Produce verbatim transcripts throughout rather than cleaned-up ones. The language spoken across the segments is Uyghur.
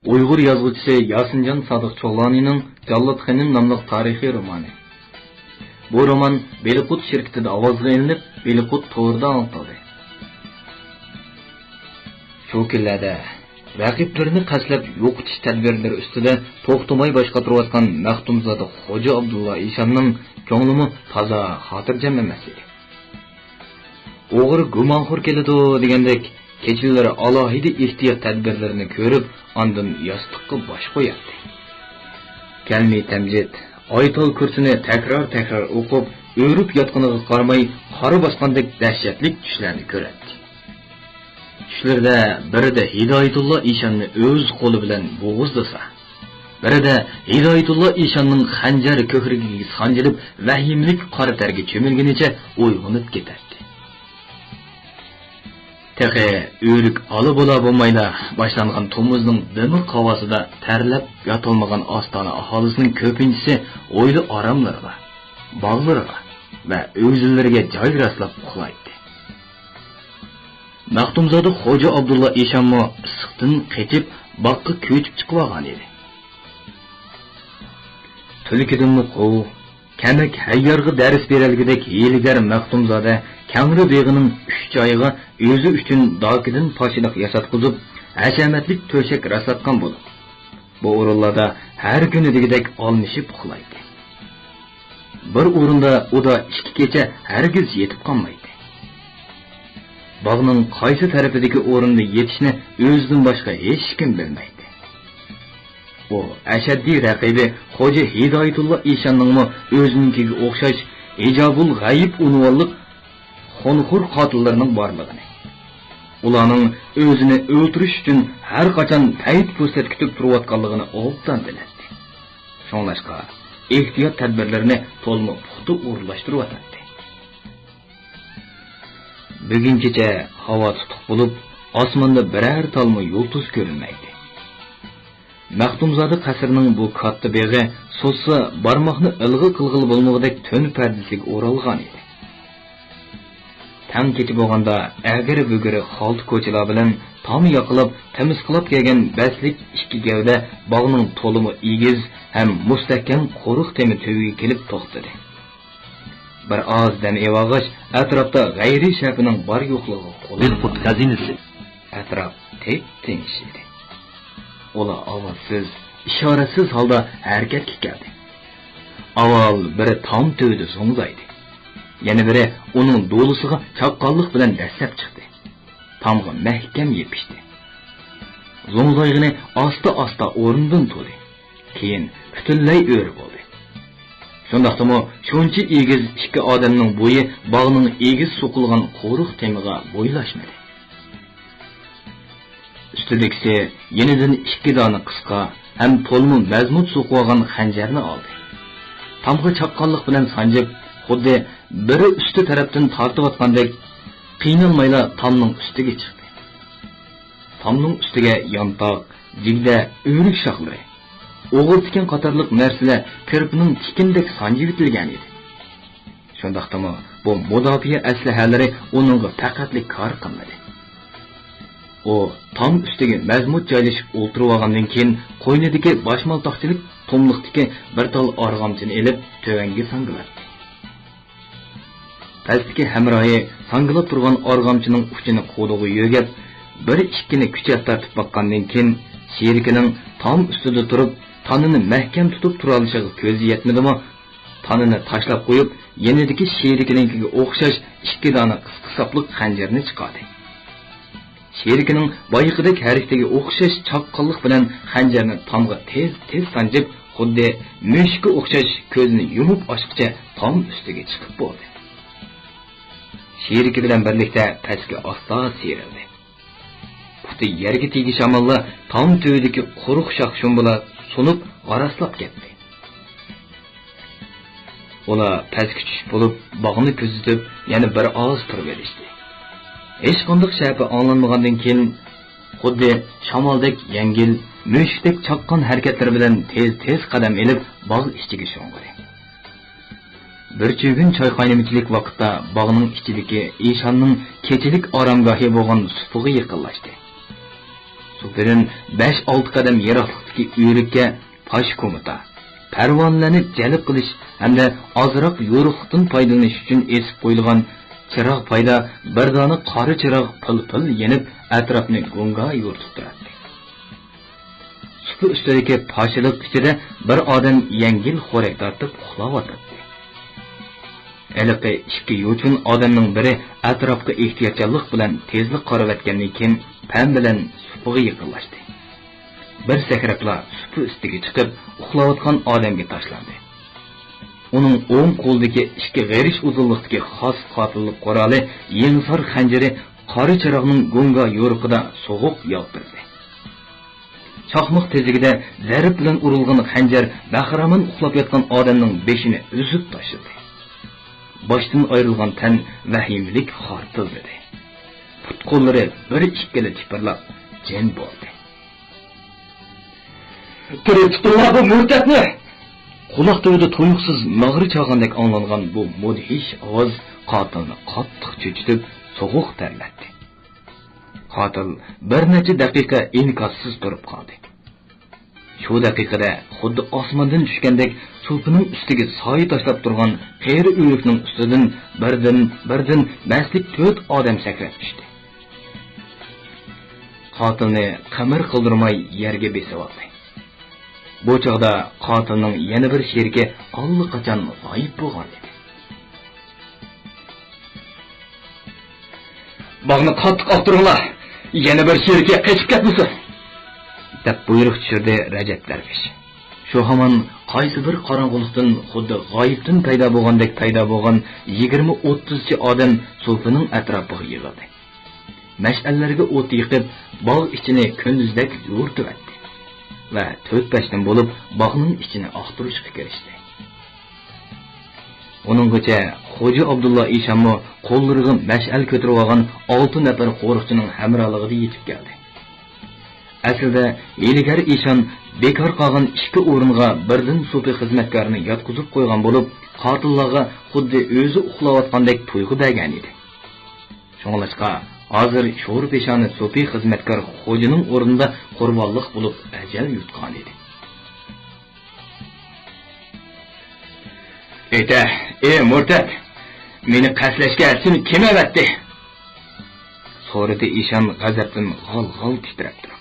ئۇيغۇر يازغۇچىسى ياسىنجان سادىق چوغلانىنىڭ جاللات خېنىم ناملىق تارىخىي رومانى. بۇ رومان بېلىققۇت شىركىتىدە ئاۋازغا ئېلىنىپ، بېلىققۇت تورىدا ئاڭلىتىلدى. شۇ كۈنلەردە رەقىبلىرىنى قەستلەپ يوقىتىش تەدبىرلىرى ئۈستىدە توختىماي باش قاتۇرۇۋاتقان مەختۇمزادە خوجا ئابدۇللا ئىشاننىڭ كۆڭلىمۇ تازا خاتىرجەم ئەمەس ئىدى. «ئوغرى گۇمانخور كېلىدۇ» دېگەندەك، كېچىلىرى ئالاھىدە ئېھتىيات تەدبىرلىرىنى كۆرۈپ، ئاندىن ياستۇققا باش قوياتتى. كەلمىي تەمجىد، ئايتال كۇرسىنى تەكرار-تەكرار ئوقۇپ، ئۆرۈپ ياتقىنىغا قارىماي، قارا باسقاندەك دەھشەتلىك چۈشلەرنى كۆرەتتى. چۈشلىرىدە بىرىدە ھىدايەتۇللا ئىشاننى ئۆز قولى بىلەن بوغۇزلىسا، بىرىدە ھىدايەتۇللا ئىشاننىڭ خەنجەر كۆكرىكىگە سانجىلىپ، ۋەھىمىلىك قارا تەرگە چۆمۈلگىنىچە ئويغىنىپ كېتەتتى. تېخى ئۆرۈك ئالا بولا بولمايلا باشلانغان تومۇزنىڭ دىمىق ھاۋاسىدا تەرلەپ ياتالمىغان ئاستانە ئاھالىسىنىڭ كۆپىنچىسى ھويلا ئاراملىرىغا، باغلىرىغا ۋە ئۆگزىلىرىگە جاي راسلاپ ئۇخلايتتى. مەختۇمزادە خوجا ئابدۇللا ئىشانمۇ ئىسسىقتىن قېچىپ، باغقا كۆچۈپ چىقىۋالغان ئىدى. تۈلكىدىنمۇ قوۋ، كەمەك ھەييارغا دەرس بېرەلىگۈدەك ھىيلىگەر مەختۇمزادە كەڭرى بېغىنىڭ ئۈچ جايىغا ئۆزى ئۈچۈن داكىدىن پاشىلىق ياساتقۇزۇپ، ھەشەمەتلىك تۆشەك راسلاتقان بولۇپ، بۇ ئورۇنلاردا ھەر كۈنى دېگۈدەك ئالمىشىپ ئۇخلايتتى. بىر ئورۇندا ئۇدا ئىككى كېچە ھەرگىز يېتىپ قالمايتتى. باغنىڭ قايسى تەرىپىدىكى ئورۇندا يېتىشنى ئۆزىدىن باشقا ھېچكىم بىلمەيتتى. ئۇ ئەشەددىي رەقىبى خوجا ھىدايەتۇللا ئىشاننىڭمۇ ئۆزىنىڭكىگە ئوخشاش ھىجابۇل غەيىب ئۇنۋانلىق خونخور قاتىللىرىنىڭ بارلىقىنى، ئۇلارنىڭ ئۆزىنى ئۆلتۈرۈش ئۈچۈن ھەر قاچان پەيت پۇرسەت كۈتۈپ تۇرۇۋاتقانلىقىنى ئوبدان بىلەتتى. شۇڭلاشقا، ئېھتىيات تەدبىرلىرىنى تولىمۇ پۇختا ئورۇنلاشتۇرۇۋاتاتتى. بۈگۈن كېچە ھاۋا تۇتۇق بولۇپ، ئاسماندا بىرەر تالمۇ يۇلتۇز كۆرۈنمەيدۇ. مەختۇمزادە قەسرىنىڭ بۇ كاتتا بېغى سوزسا بارماقنى ئىلغا قىلغىلى بولمىغۇدەك تۆن پەردىسىگە ئورالغان ئىدى. تەڭ كېچە بولغاندا ئەگرى-بۈگرى خالتا كوچىلار بىلەن تام ياقىلاپ، تىمىسقىلاپ كەلگەن بەسلىك ئىككى گەۋدە باغنىڭ تولىمۇ ئېگىز ھەم مۇستەھكەم قورۇق تېمى تۈۋىگە كېلىپ توختىدى. بىر ئاز دەم ئېلىۋالغاچ، ئەتراپتا غەيرىي شەپىنىڭ بار-يوقلۇقىغا قولايلىق. بېلىققۇت خەزىنىسى. ئەتراپ تىپتىنچ ئىدى. ئۇلار ئاۋازسىز، ئىشارەتسىز ھالدا ھەرىكەتكە كەلدى. ئاۋۋال بىرى تام تۈۋىدە زوڭزايدى. يەنە بىرى ئۇنىڭ دولىسىغا چاققانلىق بىلەن دەسسەپ چىقتى. تامغا مەھكەم يېپىشتى. زوڭزايغىنى ئاستا-ئاستا ئورنىدىن تۇردى. كېيىن پۈتۈنلەي ئۆرە بولدى. شۇنداقتىمۇ شۇنچە ئېگىز ئىككى ئادەمنىڭ بويى باغنىڭ ئېگىز سوقۇلغان قورۇق تېمىغا بويلاشمىدى. ئۈستىدىكىسى يېنىدىن ئىككى دانە قىسقا ھەم تولىمۇ مەزمۇت سوقۇۋالغان خەنجەرنى ئالدى. تامغا چاققانلىق بىلەن سانجىپ، خۇددى بىرى ئۈستى تەرەپتىن تارتىۋاتقاندەك، قىينالمايلا تامنىڭ ئۈستىگە چىقتى. تامنىڭ ئۈستىگە يانتاق، جىگدە، ئۆرۈك شاخلىرى، ئوغۇل تىكەن قاتارلىق نەرسىلەر كىرپىنىڭ تىكىنىدەك سانجىۋېتىلگەن ئىدى. شۇنداقتىمۇ بۇ مۇداپىئە ئەسلىھەلىرى ئۇنىڭغا پەقەتلىك كار قىلمىدى. ئۇ تام ئۈستىگە مەزمۇت جايلىشىپ ئولتۇرۇۋالغاندىن كېيىن، قوينىدىكى باشمالتاقچىلىك تۇملۇقتىكى بىر تال ئارغامچىنى ئېلىپ، تۆۋەنگە ساڭگىلاتتى. پەستىكى ھەمراھى ساڭگىلاپ تۇرغان ئارغامچىنىڭ ئۇچىنى قولىغا يۆگەپ، بىر ئىككىنى كۈچەپ تارتىپ باققاندىن كېيىن، شېرىكىنىڭ تام ئۈستىدە تۇرۇپ، تانىنى مەھكەم تۇتۇپ تۇرالىشىغا كۆزى يەتمىدىمۇ، تانىنى تاشلاپ قويۇپ، يېنىدىكى شېرىكىنىڭكىگە ئوخشاش ئىككى دانە قىسقا ساپلىق خەنجەرنى چىقاردى. شېرىكىنىڭ بايىقىدەك ھەرىكىتىگە ئوخشاش چاققانلىق بىلەن خەنجەرنى تامغا تېز-تېز سانجىپ، خۇددى مۈشۈككە ئوخشاش كۆزىنى يۇمۇپ ئاچقۇچە تام ئۈستىگە چىقىپ بولدى. شېرىكى بىلەن بىرلىكتە پەسكە ئاستا سىيرىلدى. پۇتى يەرگە تېگىش ئامانلا تام تۈۋىدىكى قۇرۇق شاخ-شۇم بىلەن سۇنۇپ، غاراسلاپ كەتتى. ئۇلار پەسكە چۈشۈپ بولۇپ، باغنى كۆزىتىپ، يەنە بىر ئاز تۇرۇۋېلىشتى. ھېچقانداق شەپە ئاڭلانمىغاندىن كېيىن، خۇددى شامالدەك يەڭگىل، مۈشۈكتەك چاققان ھەرىكەتلىرى بىلەن تېز-تېز قەدەم ئېلىپ، باغ ئىچىگە شۇڭغۇدى. بىر چۈگۈن چاي قاينىمىچىلىك ۋاقىتتا باغنىڭ ئىچىدىكى ئىشاننىڭ كېچىلىك ئارامگاھى بولغان سۇپىغا يېقىنلاشتى. سۇپىدىن بەش-ئالتە قەدەم يىراقلىقتىكى ئۆرۈككە پاش كومىتا، پەرۋانىلەرنى جەلپ قىلىش ھەمدە ئازراق يورۇقلۇقتىن پايدىلىنىش ئۈچۈن ئېسىپ قويۇلغان چىراغ پايدا بىر دانە قارا چىراغ پىل-پىل يېنىپ، ئەتراپنى گۇڭگا يورۇتۇپ تۇراتتى. سۇپا ئۈستىدىكى پاشىلىق ئىچىدە بىر ئادەم يەڭگىل خورەك تارتىپ ئۇخلاۋاتاتتى. ھېلىقى ئىككى يوچۇن ئادەمنىڭ بىرى ئەتراپقا ئېھتىياتچانلىق بىلەن تېزلا قارىۋەتكەندىن كېيىن، پەم بىلەن سۇپىغا يېقىنلاشتى. بىر سەكرەپلا سۇپا ئۈستىگە چىقىپ، ئۇخلاۋاتقان ئادەمگە تاشلاندى. ئۇنىڭ ئوڭ قولىدىكى ئىككى غېرىچ ئۇزۇنلۇقتىكى خاس قاتىللىق قورالى يېڭىسار خەنجىرى قارا چىراغنىڭ گۇڭگا يورۇقىدا سوغۇق يالتىرىدى. چاقماق تېزلىكىدە زەرب بىلەن ئۇرۇلغان خەنجەر بەخىرامان ئۇخلاپ ياتقان ئادەمنىڭ بېشىنى ئۈزۈپ تاشلىدى. باشتىن ئايرىلغان تەن ۋەھىمىلىك خارتىلدىدى. پۇت-قوللىرى بىر-ئىككىلا تىپىرلاپ جىم بولدى. تىرىك تۇتۇڭلار بۇ مۇرتەتنى! قۇلاق تۈۋىدە تۇيۇقسىز ناغرا چالغاندەك ئاڭلانغان بۇ مۇدھىش ئاۋاز قاتىلنى قاتتىق چۆچۈتۈپ، سوغۇق تەرلەتتى. قاتىل بىر نەچچە دەقىقە ئىنكاسسىز تۇرۇپ قالدى. شۇ دەقىقىدە خۇددى ئاسماندىن چۈشكەندەك سۇپىنىڭ ئۈستىگە سايە تاشلاپ تۇرغان قېرى ئۆرۈكنىڭ ئۈستىدىن بىردىن، بىردىن بەسلىك تۆت ئادەم سەكرەپ چۈشتى. قاتىلنى قىمىر قىلدۇرماي يەرگە بېسىۋالدى. بۇ چاغدا قاتىلنىڭ يەنە بىر شېرىكى ئاللىقاچان غايىب بولغان ئىدى. «باغنى قاتتىق ئاختۇرۇڭلار، يەنە بىر شېرىكى قېچىپ كەتمىسۇن!» دەپ بۇيرۇق چۈشۈردى رەجەپ دەرۋىش. شۇ ھامان قايسىدۇر قاراڭغۇلۇقتىن خۇددى غايىبتىن پەيدا بولغاندەك پەيدا بولغان يىگىرمە ئوتتۇزچە ئادەم سۇپىنىڭ ئەتراپىغا يىغىلدى. مەشئەللەرگە ئوت يېقىپ، باغ ئىچىنى كۈندۈزدەك يورۇتۇۋەتتى ۋە تۆت-بەشتىن بولۇپ باغنىڭ ئىچىنى ئاختۇرۇشقا كىرىشتى. ئۇنىڭغىچە خوجا ئابدۇللا ئىشانمۇ قوللىرىغا مەشئەل كۆتۈرۈۋالغان ئالتە نەپەر قورۇقچىنىڭ ھەمراھلىقىدا يېتىپ كەلدى. ئەسلىدە ھىيلىگەر ئىشان بىكار قالغان ئىككى ئورۇنغا بىردىن سۇپى خىزمەتكارنى ياتقۇزۇپ قويغان بولۇپ، قاتىللارغا خۇددى ئۆزى ئۇخلاۋاتقاندەك تۇيغۇ بەرگەن ئىدى. شۇڭلاشقا، ھازىر شورپېشانە سوپى خىزمەتكار خوجىنىڭ ئورنىدا قۇربانلىق بولۇپ ئەجەل يۇتقانىدى. ئېيتە، ئى مۇرتەت، مېنى قەستلەشكە سېنى كىم ئەۋەتتى؟ سورىدى ئىشان غەزەپتىن غال-غال تىترەپ تۇرۇپ.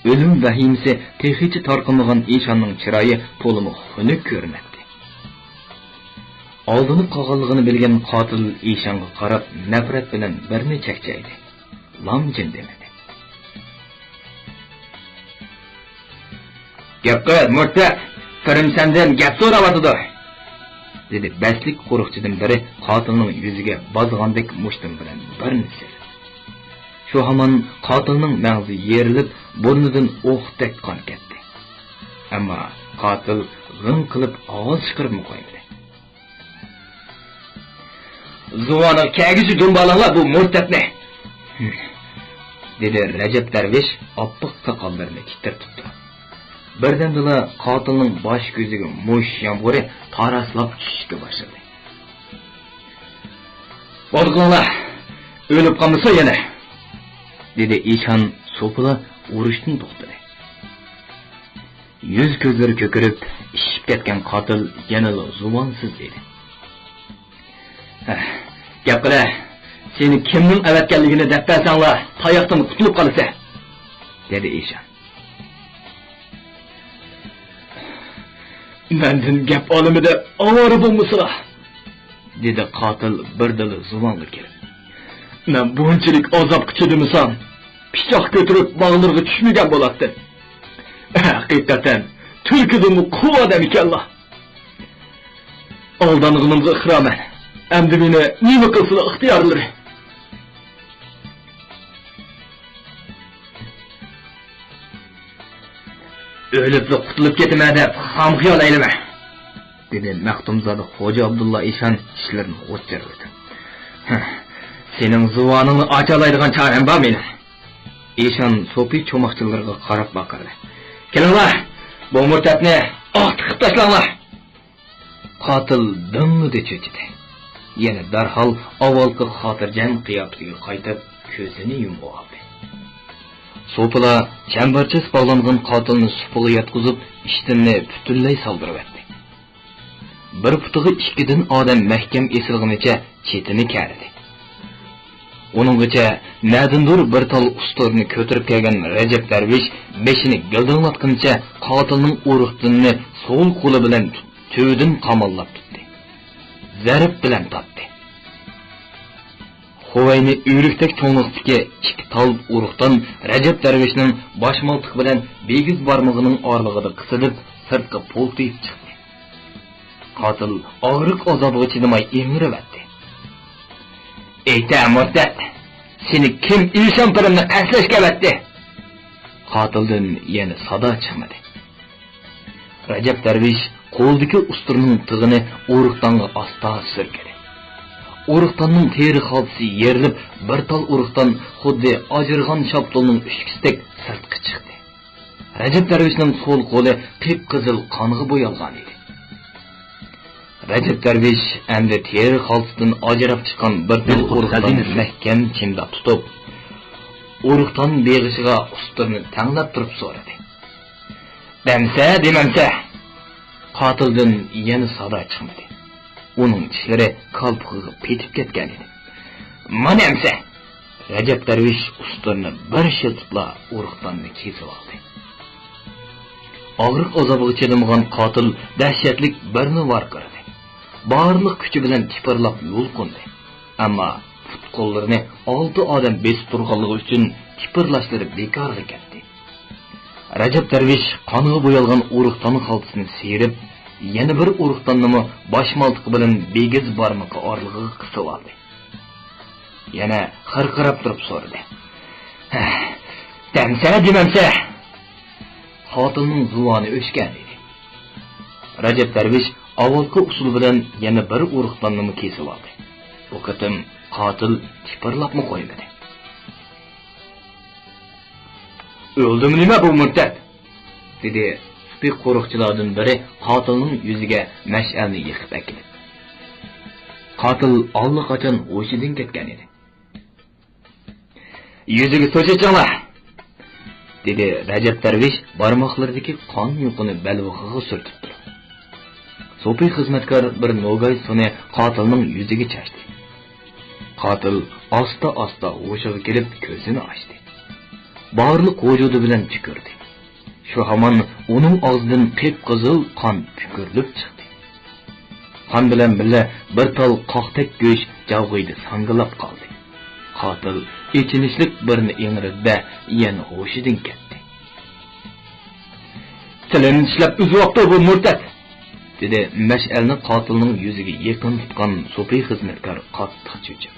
ئۆلۈم ۋەھىمىسى تېخىچە تارقىمىغان ئىشاننىڭ چىرايى تولىمۇ خۇنۈك كۆرۈنەتتى. ئالدىنىپ قالغانلىقىنى بىلگەن قاتىل ئىشانغا قاراپ نەپرەت بىلەن بىرنى چەكچەيدى. لام جىم دېمىدى. گەپ قىل، مۇرتەت! پىرىم سەندىن گەپ سوراۋاتىدۇ! دېدى بەسلىك قورۇقچىدىن بىرى قاتىلنىڭ يۈزىگە بازغاندەك مۇشتۇم بىلەن بىرنى سېلىپ. شۇ ھامان قاتىلنىڭ مەڭزى يېرىلىپ، بۇرنىدىن ئوقتەك قان كەتتى. ئەمما قاتىل غىڭ قىلىپ ئاۋاز چىقىرىپمۇ قويمىدى. زۇۋانىغا كەلگۈچە دۇمبالاڭلار بۇ مۇرتەتنى! دېدى رەجەپ دەرۋىش ئاپئاق ساقاللىرىنى تىترىتىپ تۇرۇپ. بىردەمدىلا قاتىلنىڭ باش كۆزىگە مۇش يامغۇرى تاراسلاپ چۈشۈشكە باشلىدى. بولدى قىلىڭلار، ئۆلۈپ قالمىسۇن يەنە! دېدى ئىشان سوپىلا ئۇرۇشتىن توختىدى. يۈز-كۆزلىرى كۆكىرىپ، ئىششىپ كەتكەن قاتىل يەنىلا زۇۋانسىز ئىدى. ھە، گەپ قىلە، سېنى كىمنىڭ ئەۋەتكەنلىكىنى دەپ بەرسەڭلا، تاياقتىن قۇتۇلۇپ قالىسەن، دېدى ئىشان. مەندىن گەپ ئالىمىدە ئاۋارە بولمىسىلا! دېدى قاتىل بىردىنلا زۇۋانغا كېلىپ. مەن بۇنچىلىك ئازابقا چىدىمىسام، پىچاق كۆتۈرۈپ باغلىرىغا چۈشمىگەن بولاتتىم. ھەقىقەتەن، تۈلكىدىنمۇ قۇۋۋەت ئەمىكەنلا. ئالدانغىنىمغا ئىقرارمەن. ئەمدى مېنى نېمە قىلسىلا ئىختىيارلىرى. ئۆلۈپلا قۇتۇلۇپ كېتىمەن دەپ خام خىيال ئەيلىمە، دېدى مەختۇمزادە خوجا ئابدۇللا ئىشان چىشلىرىنى غۇچچىرلىتىپ. ھە، سېنىڭ زۇۋانىڭنى ئاچالايدىغان چارەم بار مېنىڭ. ئىشان سوپى چوماقچىلىرىغا قاراپ ۋارقىرىدى. كېلىڭلار، بۇ مۇرتەتنى ئاق تىقىپ تاشلاڭلار! قاتىل دىڭڭىدە چۆچۈدى. يەنە دەرھال ئاۋۋالقى خاتىرجەم قىياپىتىگە قايتىپ، كۆزىنى يۇمۇۋالدى. سوپىلار چەمبەرچاس باغلانغان قاتىلنى سۇپىغا ياتقۇزۇپ، ئىشتىننى پۈتۈنلەي سالدۇرۇۋەتتى. بىر پۇتىغا ئىككىدىن ئادەم مەھكەم ئېسىلغىنىچە چېتىنى كەردى. ئۇنىڭغىچە نەدىندۇر بىر تال ئۇستۇرىنى كۆتۈرۈپ كەلگەن رەجەپ دەرۋىش بېشىنى گىلدىڭلاتقىنىچە قاتىلنىڭ ئۇرۇق تېنىنى سول قولى بىلەن تۇ-، تۈۋىدىن قاماللاپ تۇتتى. زەرب بىلەن تارتتى. خۇۋەينى ئۆرۈكتەك چوڭلۇقتىكى ئىككى تال ئۇرۇقدان رەجەپ دەرۋىشنىڭ باشمالتىقى بىلەن بىگىز بارمىقىنىڭ ئارىلىقىدا قىسىلىپ، سىرتقا پۇلتىيىپ چىقتى. قاتىل ئاغرىق ئازابىغا چىدىماي ئىڭرىۋەتتى. ئېيتە، مۇرتەت! سېنى كىم ئىشان پىرىمنى قەستلەشكە ئەۋەتتى؟ قاتىلدىن يەنە سادا چىقمىدى. رەجەپ دەرۋىش قولىدىكى ئۇستۇرىنىڭ تىغىنى ئۇرۇقدانغا ئاستا سۈركىدى. ئۇرۇقداننىڭ تېرە خالتىسى يېرىلىپ، بىر تال ئۇرۇقدان خۇددى ئاجرىغان شاپتۇلنىڭ ئۈچكىسىدەك سىرتقا چىقتى. رەجەپ دەرۋىشنىڭ سول قولى قىپقىزىل قانغا بويالغان ئىدى. رەجەپ دەرۋىش ئەمدى تېرە خالتىسىدىن ئاجراپ چىققان بىر تال ئۇرۇقدان مەھكەم چىمداپ تۇتۇپ، ئۇرۇقدان بېغىشىغا ئۇستۇرىنى تەڭلەپ تۇرۇپ سورىدى. دەمسە، دېمەمسە؟ قاتىلدىن يەنە سادا چىقمىدى. ئۇنىڭ چىشلىرى كالپۇكىغا پېتىپ كەتكەن ئىدى. مانا ئەمسە! رەجەپ دەرۋىش ئۇستۇرىنى بىر شىلتىپلا ئۇرۇقداننى كېسىۋالدى. ئاغرىق ئازابىغا چىدىمىغان قاتىل دەھشەتلىك بىرنى ۋارقىرىدى. بارلىق كۈچى بىلەن تىپىرلاپ يۇلقۇندى. ئەمما پۇت-قوللىرىنى ئالتە ئادەم بېسىپ تۇرغانلىقى ئۈچۈن تىپىرلاشلىرى بىكارغا كەتتى. رەجەپ دەرۋىش قانغا بويالغان ئۇرۇقدان خالتىسىنى سىيرىپ، يەنە بىر ئۇرۇقداننىمۇ باشمالتىقى بىلەن بىگىز بارمىقى ئارىلىقىغا قىسىۋالدى. يەنە خىرقىراپ تۇرۇپ سورىدى. ھە، دەمسە، دېمەمسە؟ قاتىلنىڭ زۇۋانى ئۆچكەن ئىدى. رەجەپ دەرۋىش ئاۋۋالقى ئۇسۇل بىلەن يەنە بىر ئۇرۇقداننىمۇ كېسىۋالدى. بۇ قېتىم قاتىل تىپىرلاپمۇ قويمىدى. ئۆلدىمۇ نېمە بۇ مۇرتەت؟ دېدى سۇپى قورۇقچىلاردىن بىرى قاتىلنىڭ يۈزىگە مەشئەلنى يېقىپ ئەكېلىپ. قاتىل ئاللىقاچان ھوشىدىن كەتكەن ئىدى. يۈزىگە سۇ چېچىڭلار! دېدى رەجەپ دەرۋىش بارماقلىرىدىكى قان يۇقىنى بەلبېغىغا سۈرتۈپ تۇرۇپ. سوپى خىزمەتكار بىر نوگاي سۇنى قاتىلنىڭ يۈزىگە چاچتى. قاتىل ئاستا-ئاستا ھوشىغا كېلىپ كۆزىنى ئاچتى. بارلىق ۋۇجۇدى بىلەن تۈكۈردى. شۇ ھامان ئۇنىڭ ئاغزىدىن قىپقىزىل قان پۈكۈرۈلۈپ چىقتى. قان بىلەن بىللە بىر تال قاقتەك گۆش جاۋغىيدە ساڭگىلاپ قالدى. قاتىل ئېچىنىشلىق بىرنى ئىڭرىدى-دە، يەنە ھوشىدىن كەتتى. تىلىنى چىشلەپ ئۈزۈۋاپتۇ بۇ مۇرتەت! دېدى مەشئەلنى قاتىلنىڭ يۈزىگە يېقىن تۇتقان سوپى خىزمەتكار قاتتىق چۆچۈپ.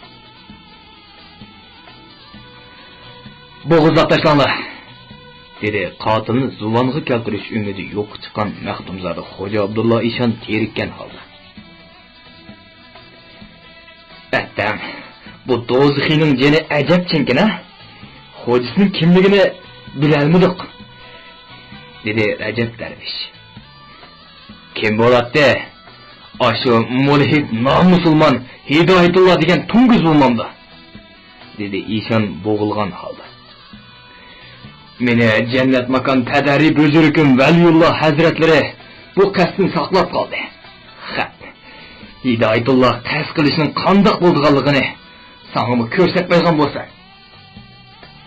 بوغۇزلاپ تاشلاڭلار! دېدى قاتىلنى زۇۋانغا كەلتۈرۈش ئۈمىدى يوققا چىققان مەختۇمزادە خوجا ئابدۇللا ئىشان تېرىككەن ھالدا. ئەتەم، بۇ دوزىخىينىڭ جېنى ئەجەب چىڭكىن ھە! خوجىسىنىڭ كىملىكىنى بىلەلمىدۇق، دېدى رەجەپ دەرۋىش. كىم بولاتتى؟ ئاشۇ مۇلھىد نامۇسۇلمان ھىدايەتۇللا دېگەن توڭگۇز بولمامدۇ؟ دېدى ئىشان بوغۇلغان ھالدا. مېنى جەننەت ماكان پەدەرى بۈزۈرۈكۈم ۋەلىيۇللا ھەزرەتلىرى بۇ قەستتىن ساقلاپ قالدى. خەپ، ھىدايەتۇللا قەست قىلىشنىڭ قانداق بولىدىغانلىقىنى ساڭىمۇ كۆرسەتمەيدىغان بولسا.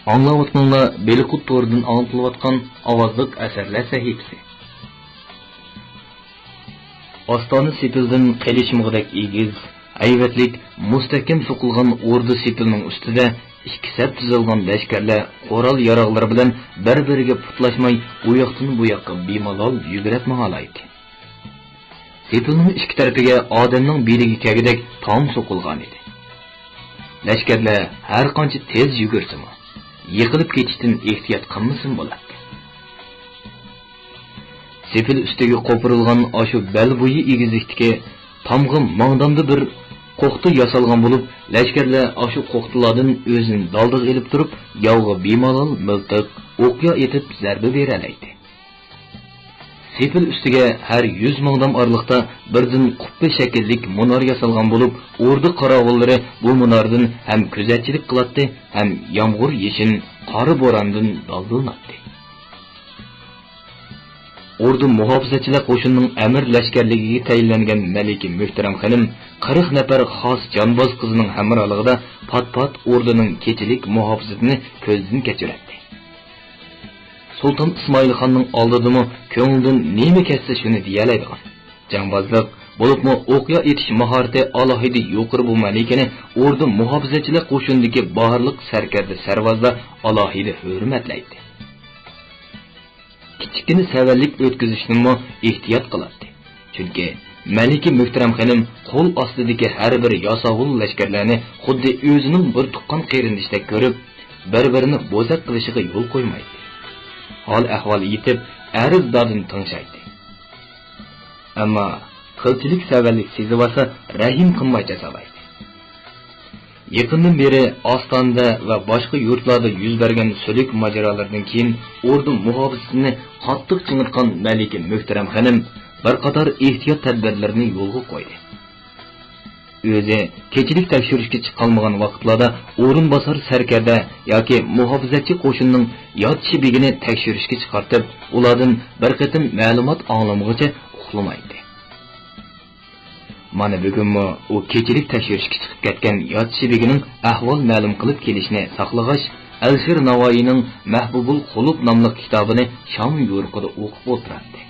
ئاڭلاۋاتقىنىڭلار بېلىققۇت تورىدىن ئاڭلىتىلىۋاتقان ئاۋازلىق ئەسەرلەر سەھىپىسى. ئاستانە سېپىلدىن قېلىشمىغۇدەك ئېگىز، ھەيۋەتلىك، مۇستەھكەم سوقۇلغان ئوردا سېپىلنىڭ ئۈستىدە ئىككى سەپ تىزىلغان لەشكەرلەر قورال-ياراغلىرى بىلەن بىر-بىرىگە پۇتلاشماي، ئۇياقتىن بۇياققا بىمالال يۈگۈرۈپ ماڭالايتتى. سېپىلنىڭ ئىككى تەرىپىگە ئادەمنىڭ بېلىگە كەلگۈدەك تام سوقۇلغانىدى. لەشكەرلەر ھەرقانچە تېز يۈگۈرسىمۇ، يىقىلىپ كېتىشتىن ئېھتىيات قىلمىسىمۇ بولاتتى. سېپىل ئۈستىگە قوپۇرۇلغان ئاشۇ بەل بويى ئېگىزلىكتىكى تامغا ماڭدامدا بىر قوختا ياسالغان بولۇپ، لەشكەرلەر ئاشۇ قوختىلاردىن ئۆزىنى دالدىغا ئېلىپ تۇرۇپ، ياۋغا بىمالال مىلتىق، ئوقيا ئېتىپ زەربە بېرەلەيتتى. سېپىل ئۈستىگە ھەر يۈز مىڭدام ئارىلىقتا بىردىن قۇببە شەكىللىك مۇنار ياسالغان بولۇپ، ئوردا قاراۋۇللىرى بۇ مۇناردىن ھەم كۆزەتچىلىك قىلاتتى، ھەم يامغۇر-يېشىن، قارا-بوراندىن دالدىلىناتتى. ئوردا مۇھاپىزەتچىلەر قوشۇنىنىڭ ئەمىر لەشكەرلىكىگە تەيىنلەنگەن مەلىكە مۆھتەرەم خېنىم قىرىق نەپەر خاس جانباز قىزنىڭ ھەمراھلىقىدا پات-پات ئوردىنىڭ كېچىلىك مۇھاپىزىتىنى كۆزدىن كەچۈرەتتى. سۇلتان ئىسمائىل خاننىڭ ئالدىدىمۇ كۆڭلىدىن نېمە كەچسە شۇنى دېيەلەيدىغان. جانبازلىق، بولۇپمۇ ئوقيا ئېتىش ماھارىتى ئالاھىدە يۇقىرى بۇ مەلىكىنى ئوردا مۇھاپىزەتچىلەر قوشۇنىدىكى بارلىق سەركەردە سەرۋازلار ئالاھىدە ھۆرمەتلەيتتى. كىچىككىنە سەۋەنلىك ئۆتكۈزۈشنىمۇ ئېھتىيات قىلاتتى. چۈنكى مەلىكە مۆھتەرەم خېنىم قول ئاستىدىكى ھەر بىر ياساۋۇل لەشكەرلەرنى خۇددى ئۆزىنىڭ بىر تۇغقان قېرىندىشىدەك كۆرۈپ، بىر-بىرىنى بوزەك قىلىشىغا يول قويمايتتى. ھال-ئەھۋال ئېيتىپ، ئەرز-دادىنى تىڭشايتتى. ئەمما قىلچىلىك سەۋەنلىك سېزىۋالسا، رەھىم قىلماي جازالايتتى. يېقىندىن بېرى ئاستانىدە ۋە باشقا يۇرتلاردا يۈز بەرگەن سۈلۈك ماجىرالىرىدىن كېيىن، ئوردا مۇھاپىزىتىنى قاتتىق چىڭىتقان مەلىكە مۆھتەرەم خېنىم بىر قاتار ئېھتىيات تەدبىرلىرىنى يولغا قويدى. ئۆزى كېچىلىك تەكشۈرۈشكە چىقالمىغان ۋاقىتلاردا ئورۇنباسار سەركەردە ياكى مۇھاپىزەتچى قوشۇننىڭ يات شىبىگىنى تەكشۈرۈشكە چىقارتىپ، ئۇلاردىن بىر قېتىم مەلۇمات ئاڭلىمىغۇچە ئۇخلىمايتتى. مانا بۈگۈنمۇ ئۇ كېچىلىك تەكشۈرۈشكە چىقىپ كەتكەن يات شىبىگىنىڭ ئەھۋال مەلۇم قىلىپ كېلىشىنى ساقلىغاچ، ئەلىشىر ناۋايىنىڭ مەھبۇبۇل قۇلۇب ناملىق كىتابىنى شام يورۇقىدا ئوقۇپ ئولتۇراتتى.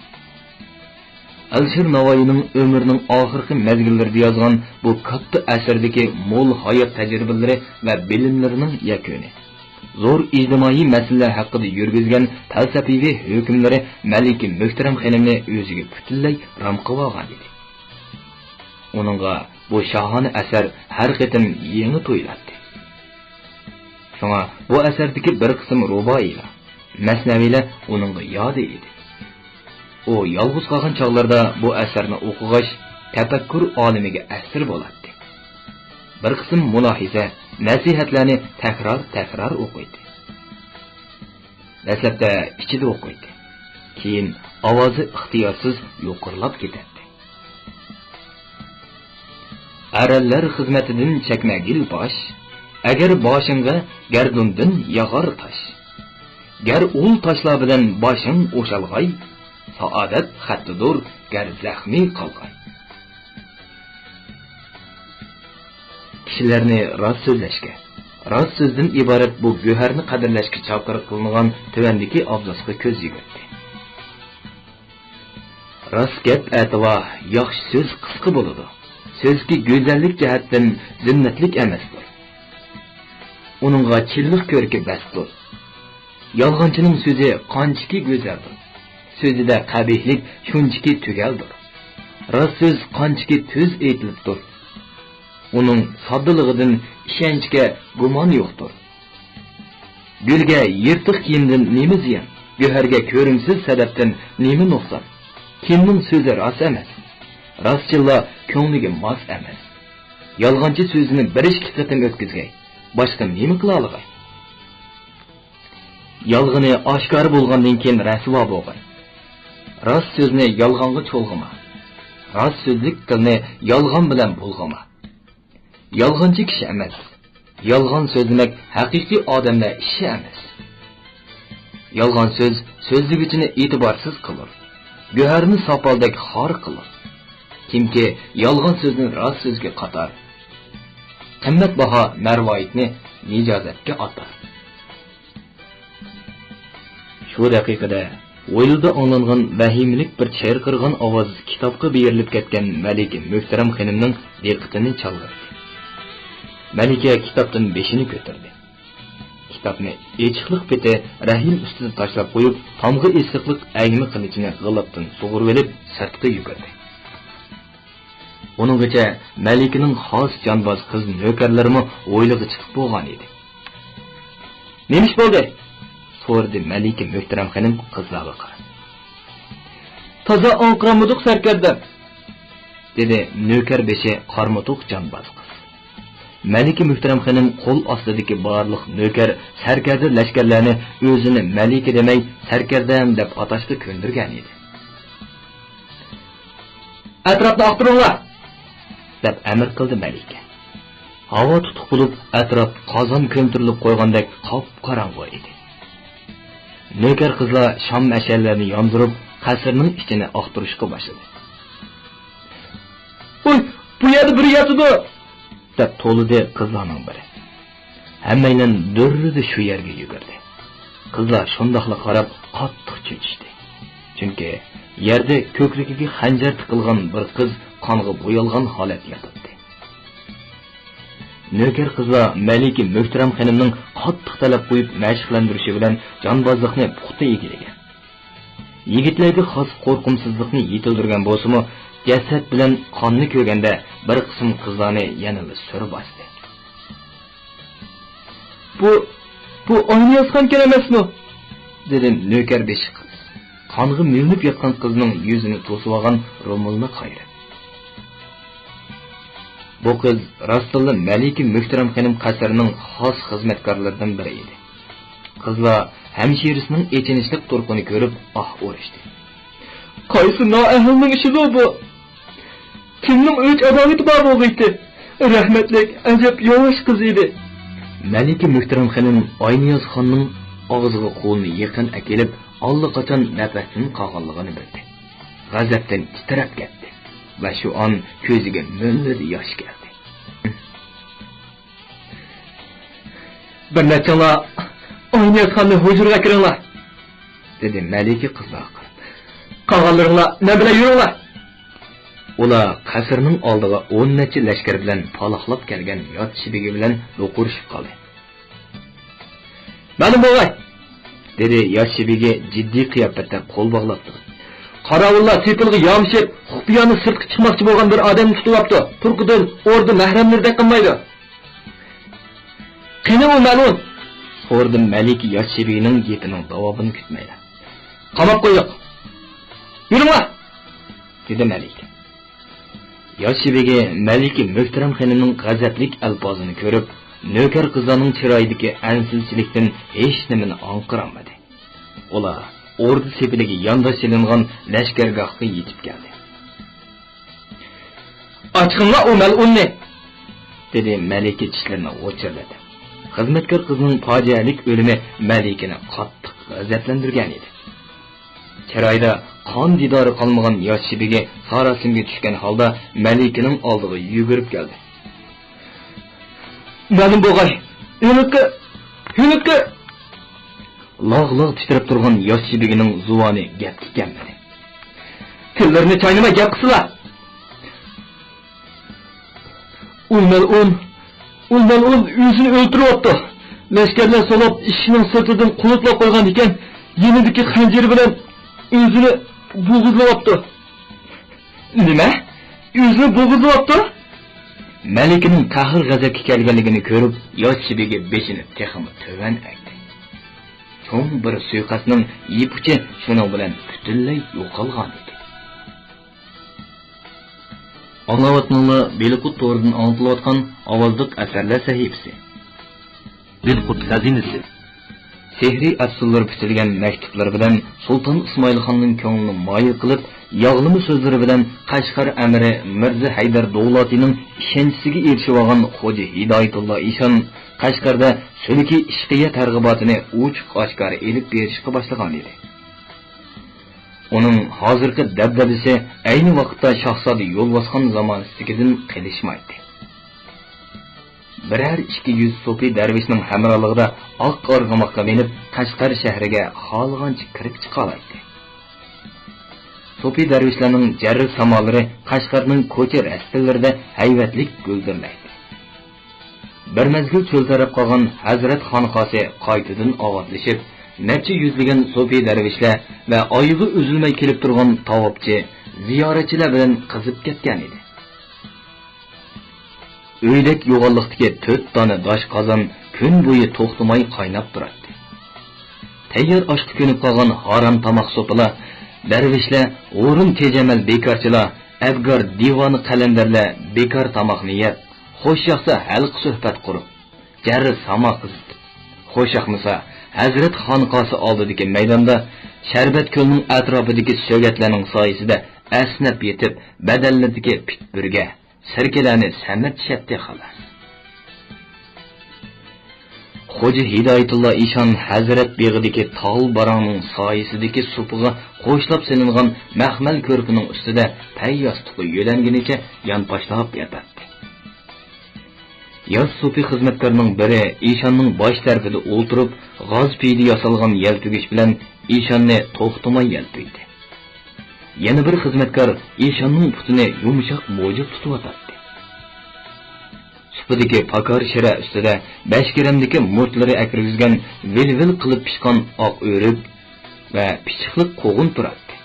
ئەلىشىر ناۋايىنىڭ ئۆمرىنىڭ ئاخىرقى مەزگىللىرىدە يازغان بۇ كاتتا ئەسىرىدىكى مول ھايات تەجرىبىلىرى ۋە بىلىملىرىنىڭ يەكۈنى، زور ئىجتىمائىي مەسىلىلەر ھەققىدە يۈرگۈزگەن پەلسەپىۋى ھۆكۈملىرى مەلىكە مۆھتەرەم خېنىمنى ئۆزىگە پۈتۈنلەي رام قىلىۋالغان ئىدى. ئۇنىڭغا بۇ شاھانە ئەسەر ھەر قېتىم يېڭى تۇيۇلاتتى. شۇڭا بۇ ئەسەردىكى بىر قىسىم رۇبائىيلار، مەسنەۋىلەر ئۇنىڭغا ياد ئىدى. ئۇ يالغۇز قالغان چاغلىرىدا بۇ ئەسەرنى ئوقۇغاچ، تەپەككۇر ئالىمىگە ئەسىر بولاتتى. بىر قىسىم مۇلاھىزە، نەسىھەتلەرنى تەكرار-تەكرار ئوقۇيتتى. دەسلەپتە ئىچىدە ئوقۇيتتى. كېيىن ئاۋازى ئىختىيارسىز يۇقىرىلاپ كېتەتتى. ئەرەنلەر خىزمىتىدىن چەكمەگىل باش، ئەگەر باشىڭغا گەردۇندىن ياغار تاش. گەر ئۇل تاشلار بىلەن باشىڭ ئوشالغاي، سائادەت خەتتىدۇر گەر زەخمى قالغاي. كىشىلەرنى راست سۆزلەشكە، راست سۆزدىن ئىبارەت بۇ گۆھەرنى قەدىرلەشكە چاقىرىق قىلىنغان تۆۋەندىكى ئابزاسقا كۆز يۈگۈرتتى. راست گەپ ئەتىۋار، ياخشى سۆز قىسقا بولىدۇ. سۆزكى گۈزەللىك جەھەتتىن زىننەتلىك ئەمەستۇر. ئۇنىڭغا چىنلىق كۆركى بەستۇر. يالغانچىنىڭ سۆزى قانچىكى گۈزەلدۇر، سۆزىدە قەبىھلىك شۇنچىكى تۈگەلدۇر. راست سۆز قانچىكى تۈز ئېيتىلىپتۇر، ئۇنىڭ ساددىلىقىدىن ئىشەنچكە گۇمان يوقتۇر. گۈلگە يىرتىق كىيىمدىن نېمە زىيان؟ گۆھەرگە كۆرۈمسىز سەدەپتىن نېمە نۇقسان؟ كىمنىڭ سۆزى راست ئەمەس؟ راستچىللار كۆڭلىگە ماس ئەمەس. يالغانچى سۆزىنى بىر ئىككى قېتىم ئۆتكۈزگەي، باشقا نېمە قىلالىغاي؟ يالغىنى ئاشكارا بولغاندىن كېيىن رەسۋا بولغاي. راست سۆزنى يالغانغا چولغىما. راست سۆزلۈك تىلنى يالغان بىلەن بۇلغىما. يالغانچى كىشى ئەمەس. يالغان سۆزلىمەك ھەقىقىي ئادەملەر ئىشى ئەمەس. يالغان سۆز سۆزلىگۈچىنى ئېتىبارسىز قىلۇر. گۆھەرنى ساپالدەك خار قىلۇر. كىمكى يالغان سۆزنى راست سۆزگە قاتار، قىممەت باھا مەرۋايىتنى نىجازەتكە ئاتار. شۇ دەقىقىدە ھويلىدا ئاڭلانغان ۋەھىمىلىك بىر چىرقىرىغان ئاۋاز كىتابقا بېرىلىپ كەتكەن مەلىكە مۆھتەرەم خېنىمنىڭ دىققىتىنى چالغىتتى. مەلىكە كىتابتىن بېشىنى كۆتۈردى. كىتابنى ئېچىقلىق پېتى رەھىم ئۈستىدە تاشلاپ قويۇپ، تامغا ئېسىقلىق ئەگمە قىلىچىنى غىلاپتىن سۇغۇرۇۋېلىپ سىرتقا يۈگۈردى. ئۇنىڭغىچە مەلىكىنىڭ خاس جانباز قىز نۆكەرلىرىمۇ ھويلىغا چىقىپ بولغان ئىدى. «نېمە ئىش بولدى؟» سورىدى مەلىكە مۆھتەرەم خېنىم قىزلارغا قاراپ. «تازا ئاڭقىرالمىدۇق، سەركەردە»، دېدى نۆكەر بېشى قارمۇتۇق جانباز قىز. مەلىكە مۆھتەرەم خېنىم قول ئاستىدىكى بارلىق نۆكەر، سەركەردە لەشكەرلەرنى ئۆزىنى مەلىكە دېمەي، سەركەردەم دەپ ئاتاشقا كۆندۈرگەن ئىدى. ئەتراپنى ئاختۇرۇڭلار!» دەپ ئەمىر قىلدى مەلىكە. ھاۋا تۇتۇق بولۇپ، ئەتراپ قازان كۆمتۈرۈلۈپ قويغاندەك قاپقاراڭغۇ ئىدى. نۆكەر قىزلار شام مەشئەللىرىنى ياندۇرۇپ، قەسىرنىڭ ئىچىنى ئاختۇرۇشقا باشلىدى. «ۋوي، بۇ يەردە بىرى ياتىدۇ!» دەپ توۋلىدى قىزلارنىڭ بىرى. ھەممەيلەن دۈررىدە شۇ يەرگە يۈگۈردى. قىزلار شۇنداقلا قاراپ قاتتىق چۆچۈشتى. چۈنكى يەردە كۆكرىكىگە خەنجەر تىقىلغان بىر قىز قانغا بويالغان ھالەتتە ياتاتتى. نۆكەر قىزلار مەلىكە مۆھتەرەم خېنىمنىڭ قاتتىق تەلەپ قويۇپ مەشىقلەندۈرۈشى بىلەن جانبازلىقنى پۇختا ئىگىلىگەن. يىگىتلەردە خاس قورقۇمسىزلىقنى يېتىلدۈرگەن بولسىمۇ، جەسەت بىلەن قاننى كۆرگەندە بىر قىسىم قىزلارنى يەنىلا سۈر باستى. «بۇ، بۇ ئاينىيازخانكەن ئەمەسمۇ؟» دېدى نۆكەر بېشى قىز، قانغا مۆلىنىپ ياتقان قىزنىڭ يۈزىنى توسۇۋالغان رومىلىنى قايرىپ. بۇ قىز راستتىنلا مەلىكە مۆھتەرەم خېنىم قەسرىنىڭ خاس خىزمەتكارلىرىدىن بىرى ئىدى. قىزلار ھەمشىرىسىنىڭ ئېچىنىشلىق تۇرقىنى كۆرۈپ ئاھ ئۇرۇشتى. «قايسى نائەھلىنىڭ ئىشىدۇ بۇ؟ كىمنىڭ ئۆچ-ئاداۋىتى بار بولغىيتى؟ رەھمەتلىك ئەجەب ياۋاش قىز ئىدى.» مەلىكە مۆھتەرەم خېنىم ئاينىيازخاننىڭ ئاغزىغا قولىنى يېقىن ئەكېلىپ، ئاللىقاچان نەپەستىن قالغانلىقىنى بىلدى. غەزەپتىن تىترەپ كەتتى ۋە شۇ ئان كۆزىگە مۆلدۈردە ياش كەلدى. «بىر نەچچىڭلار ئاينىيازخاننى ھۇجرىغا ئەكىرىڭلار!» دېدى مەلىكە قىزلارغا قاراپ. «قالغانلىرىڭلار مەن بىلەن يۈرۈڭلار!» ئۇلار قەسىرنىڭ ئالدىغا ئون نەچچە لەشكەر بىلەن پالاقلاپ كەلگەن يات شىبىگە بىلەن دوقۇرۇشۇپ قالدى. «مەلۇم بولغاي!» دېدى يات شىبىگى جىددىي قىياپەتتە قول باغلاپ تۇرۇپ. «قاراۋۇللار سېپىلغا يامىشىپ، خۇپىيانە سىرتقا چىقماقچى بولغان بىر ئادەمنى تۇتۇۋاپتۇ. تۇرقىدىن ئوردا مەھرەملىرىدەك قىلمايدۇ.» «قېنى ئۇ مەلئۇن؟» سورىدى مەلىكە يات شىبىگىنىڭ گېپىنىڭ داۋامىنى كۈتمەيلا. «قاماپ قويدۇق. يۈرۈڭلار!» دېدى مەلىكە. يات شىبىگى مەلىكە مۆھتەرەم خېنىمنىڭ غەزەپلىك ئەلپازىنى كۆرۈپ، نۆكەر قىزلارنىڭ چىرايىدىكى ئەنسىزچىلىكتىن ھېچنېمىنى ئاڭقىرالمىدى. ئۇلار ئوردا سېپىلىگە يانداش سېلىنغان لەشكەرگاھقا يېتىپ كەلدى. «ئاچىقىڭلار ئۇ مەلئۇننى!» دېدى مەلىكە چىشلىرىنى غۇچۇرلىتىپ. خىزمەتكار قىزنىڭ پاجىئەلىك ئۆلۈمى مەلىكىنى قاتتىق غەزەپلەندۈرگەن ئىدى. چىرايىدا قان دىدارى قالمىغان ياش شىبىگى ساراسىمىگە چۈشكەن ھالدا مەلىكىنىڭ ئالدىغا يۈگۈرۈپ كەلدى. «مەلۇم بولغاي، ھېلىقى، ھېلىقى!» لاغ-لاغ تىترەپ تۇرغان ياش شىبىگىنىڭ زۇۋانى گەپكە كەلمىدى. «تىللىرىنى چاينىماي گەپ قىلسىلا!» «ئۇ مەلئۇن، ئۇ مەلئۇن ئۆزىنى ئۆلتۈرۈۋاپتۇ. لەشكەرلەر سولاپ ئىشىكنىڭ سىرتىدىن قۇلۇپلاپ قويغان ئىكەن، يېنىدىكى خەنجىرى بىلەن ئۆزىنى بوغۇزلىۋاپتۇ.» «نېمە؟ ئۆزىنى بوغۇزلىۋاپتۇ؟» مەلىكىنىڭ قەھرى غەزەپكە كەلگەنلىكىنى كۆرۈپ، ياش شىبىگى بېشىنى تېخىمۇ تۆۋەن ئەگدى. چوڭ بىر سۇيىقەستنىڭ يىپ ئۇچى شۇنىڭ بىلەن پۈتۈنلەي يوقالغان ئىدى. ئاڭلاۋاتقىنىڭلار بىلقۇت تورىدىن ئاڭلىتىلىۋاتقان ئاۋازلىق ئەسەرلەر سەھىپىسى. بىلقۇت خەزىنىسى. سېھرىي ئەسلىلىرى پۈتۈلگەن مەكتۇپلىرى بىلەن سۇلتان ئىسمائىلخاننىڭ كۆڭلىنى مايىل قىلىپ، ياغلىما سۆزلىرى بىلەن قەشقەر ئەمىرى مىرزا ھەيدەر دۇلاتىنىڭ ئىشەنچىسىگە ئېرىشىۋالغان خوجا ھىدايەتۇللا ئىشان قەشقەردە سۈلۈكىي ئىشقىيە تەرغىباتىنى ئوچۇق-ئاشكارا ئېلىپ بېرىشقا باشلىغان ئىدى. ئۇنىڭ ھازىرقى دەبدەبىسى ئەينى ۋاقىتتا شاھزادە يولۋاسخان زامانىسىدىكىدىن قېلىشمايتتى. بىرەر ئىككى يۈز سوپى دەرۋىشنىڭ ھەمراھلىقىدا ئاق ئارغىماققا مىنىپ، قەشقەر شەھىرىگە خالىغانچە كىرىپ چىقالايتتى. سوپى دەرۋىشلەرنىڭ جەررىك سامالىرى قەشقەرنىڭ كوچا رەستىلىرىدە ھەيۋەتلىك گۈلدۈرلەيتتى. بىر مەزگىل چۆل تەرەپ قالغان ھەزرەت خانقاسى قايتىدىن ئاۋاتلىشىپ، نەچچە يۈزلىگەن سوپى دەرۋىشلەر ۋە ئايىغى ئۈزۈلمەي كېلىپ تۇرغان تاۋاپچى، زىيارەتچىلەر بىلەن قىزىپ كەتكەن ئىدى. ئۆيدەك يوغانلىقتىكى تۆت دانە داش قازان كۈن بويى توختىماي قايناپ تۇراتتى. تەييار ئاشقا كۆنۈپ قالغان ھارام تاماق سوپىلار، دەرۋىشلەر، ھۇرۇن تېجەمەل بىكارچىلار، ئەبگار دىۋانە قەلەندەرلەر بىكار تاماقنى يەپ، خوش ياقسا ھەلقە سۆھبەت قۇرۇپ، جەررى ساما قىزىتىپ، خوش ياقمىسا، ھەزرەت خانقاسى ئالدىدىكى مەيداندا، شەربەت كۆلنىڭ ئەتراپىدىكى سۆگەتلەرنىڭ سايىسىدە ئەسنەپ يېتىپ، بەدەنلىرىدىكى پىت بۈرگە، سىركىلەرنى سەمرىتىشەتتى، خالاس. خوجا ھىدايەتۇللا ئىشان ھەزرەت بېغىدىكى تال باراڭنىڭ سايىسىدىكى سۇپىغا قوشلاپ سېلىنغان مەخمەل كۆرپىنىڭ ئۈستىدە پەي ياستۇققا يۆلەنگىنىچە يانپاشلاپ ياتاتتى. ياش سۇپى خىزمەتكارنىڭ بىرى ئىشاننىڭ باش تەرىپىدە ئولتۇرۇپ، غاز پېيىدە ياسالغان يەلپۈگۈچ بىلەن ئىشاننى توختىماي يەلپۈيدى. يەنە بىر خىزمەتكار ئىشاننىڭ پۇتىنى يۇمشاق موجۇپ تۇتۇۋاتاتتى. سۇپىدىكى پاكار شىرە ئۈستىدە بەش گىرەمدىكى مۇرتلىرى ئەكىرگۈزگەن ۋىل-ۋىل قىلىپ پىشقان ئاق ئۆرۈك ۋە پىششىقلىق قوغۇن تۇراتتى.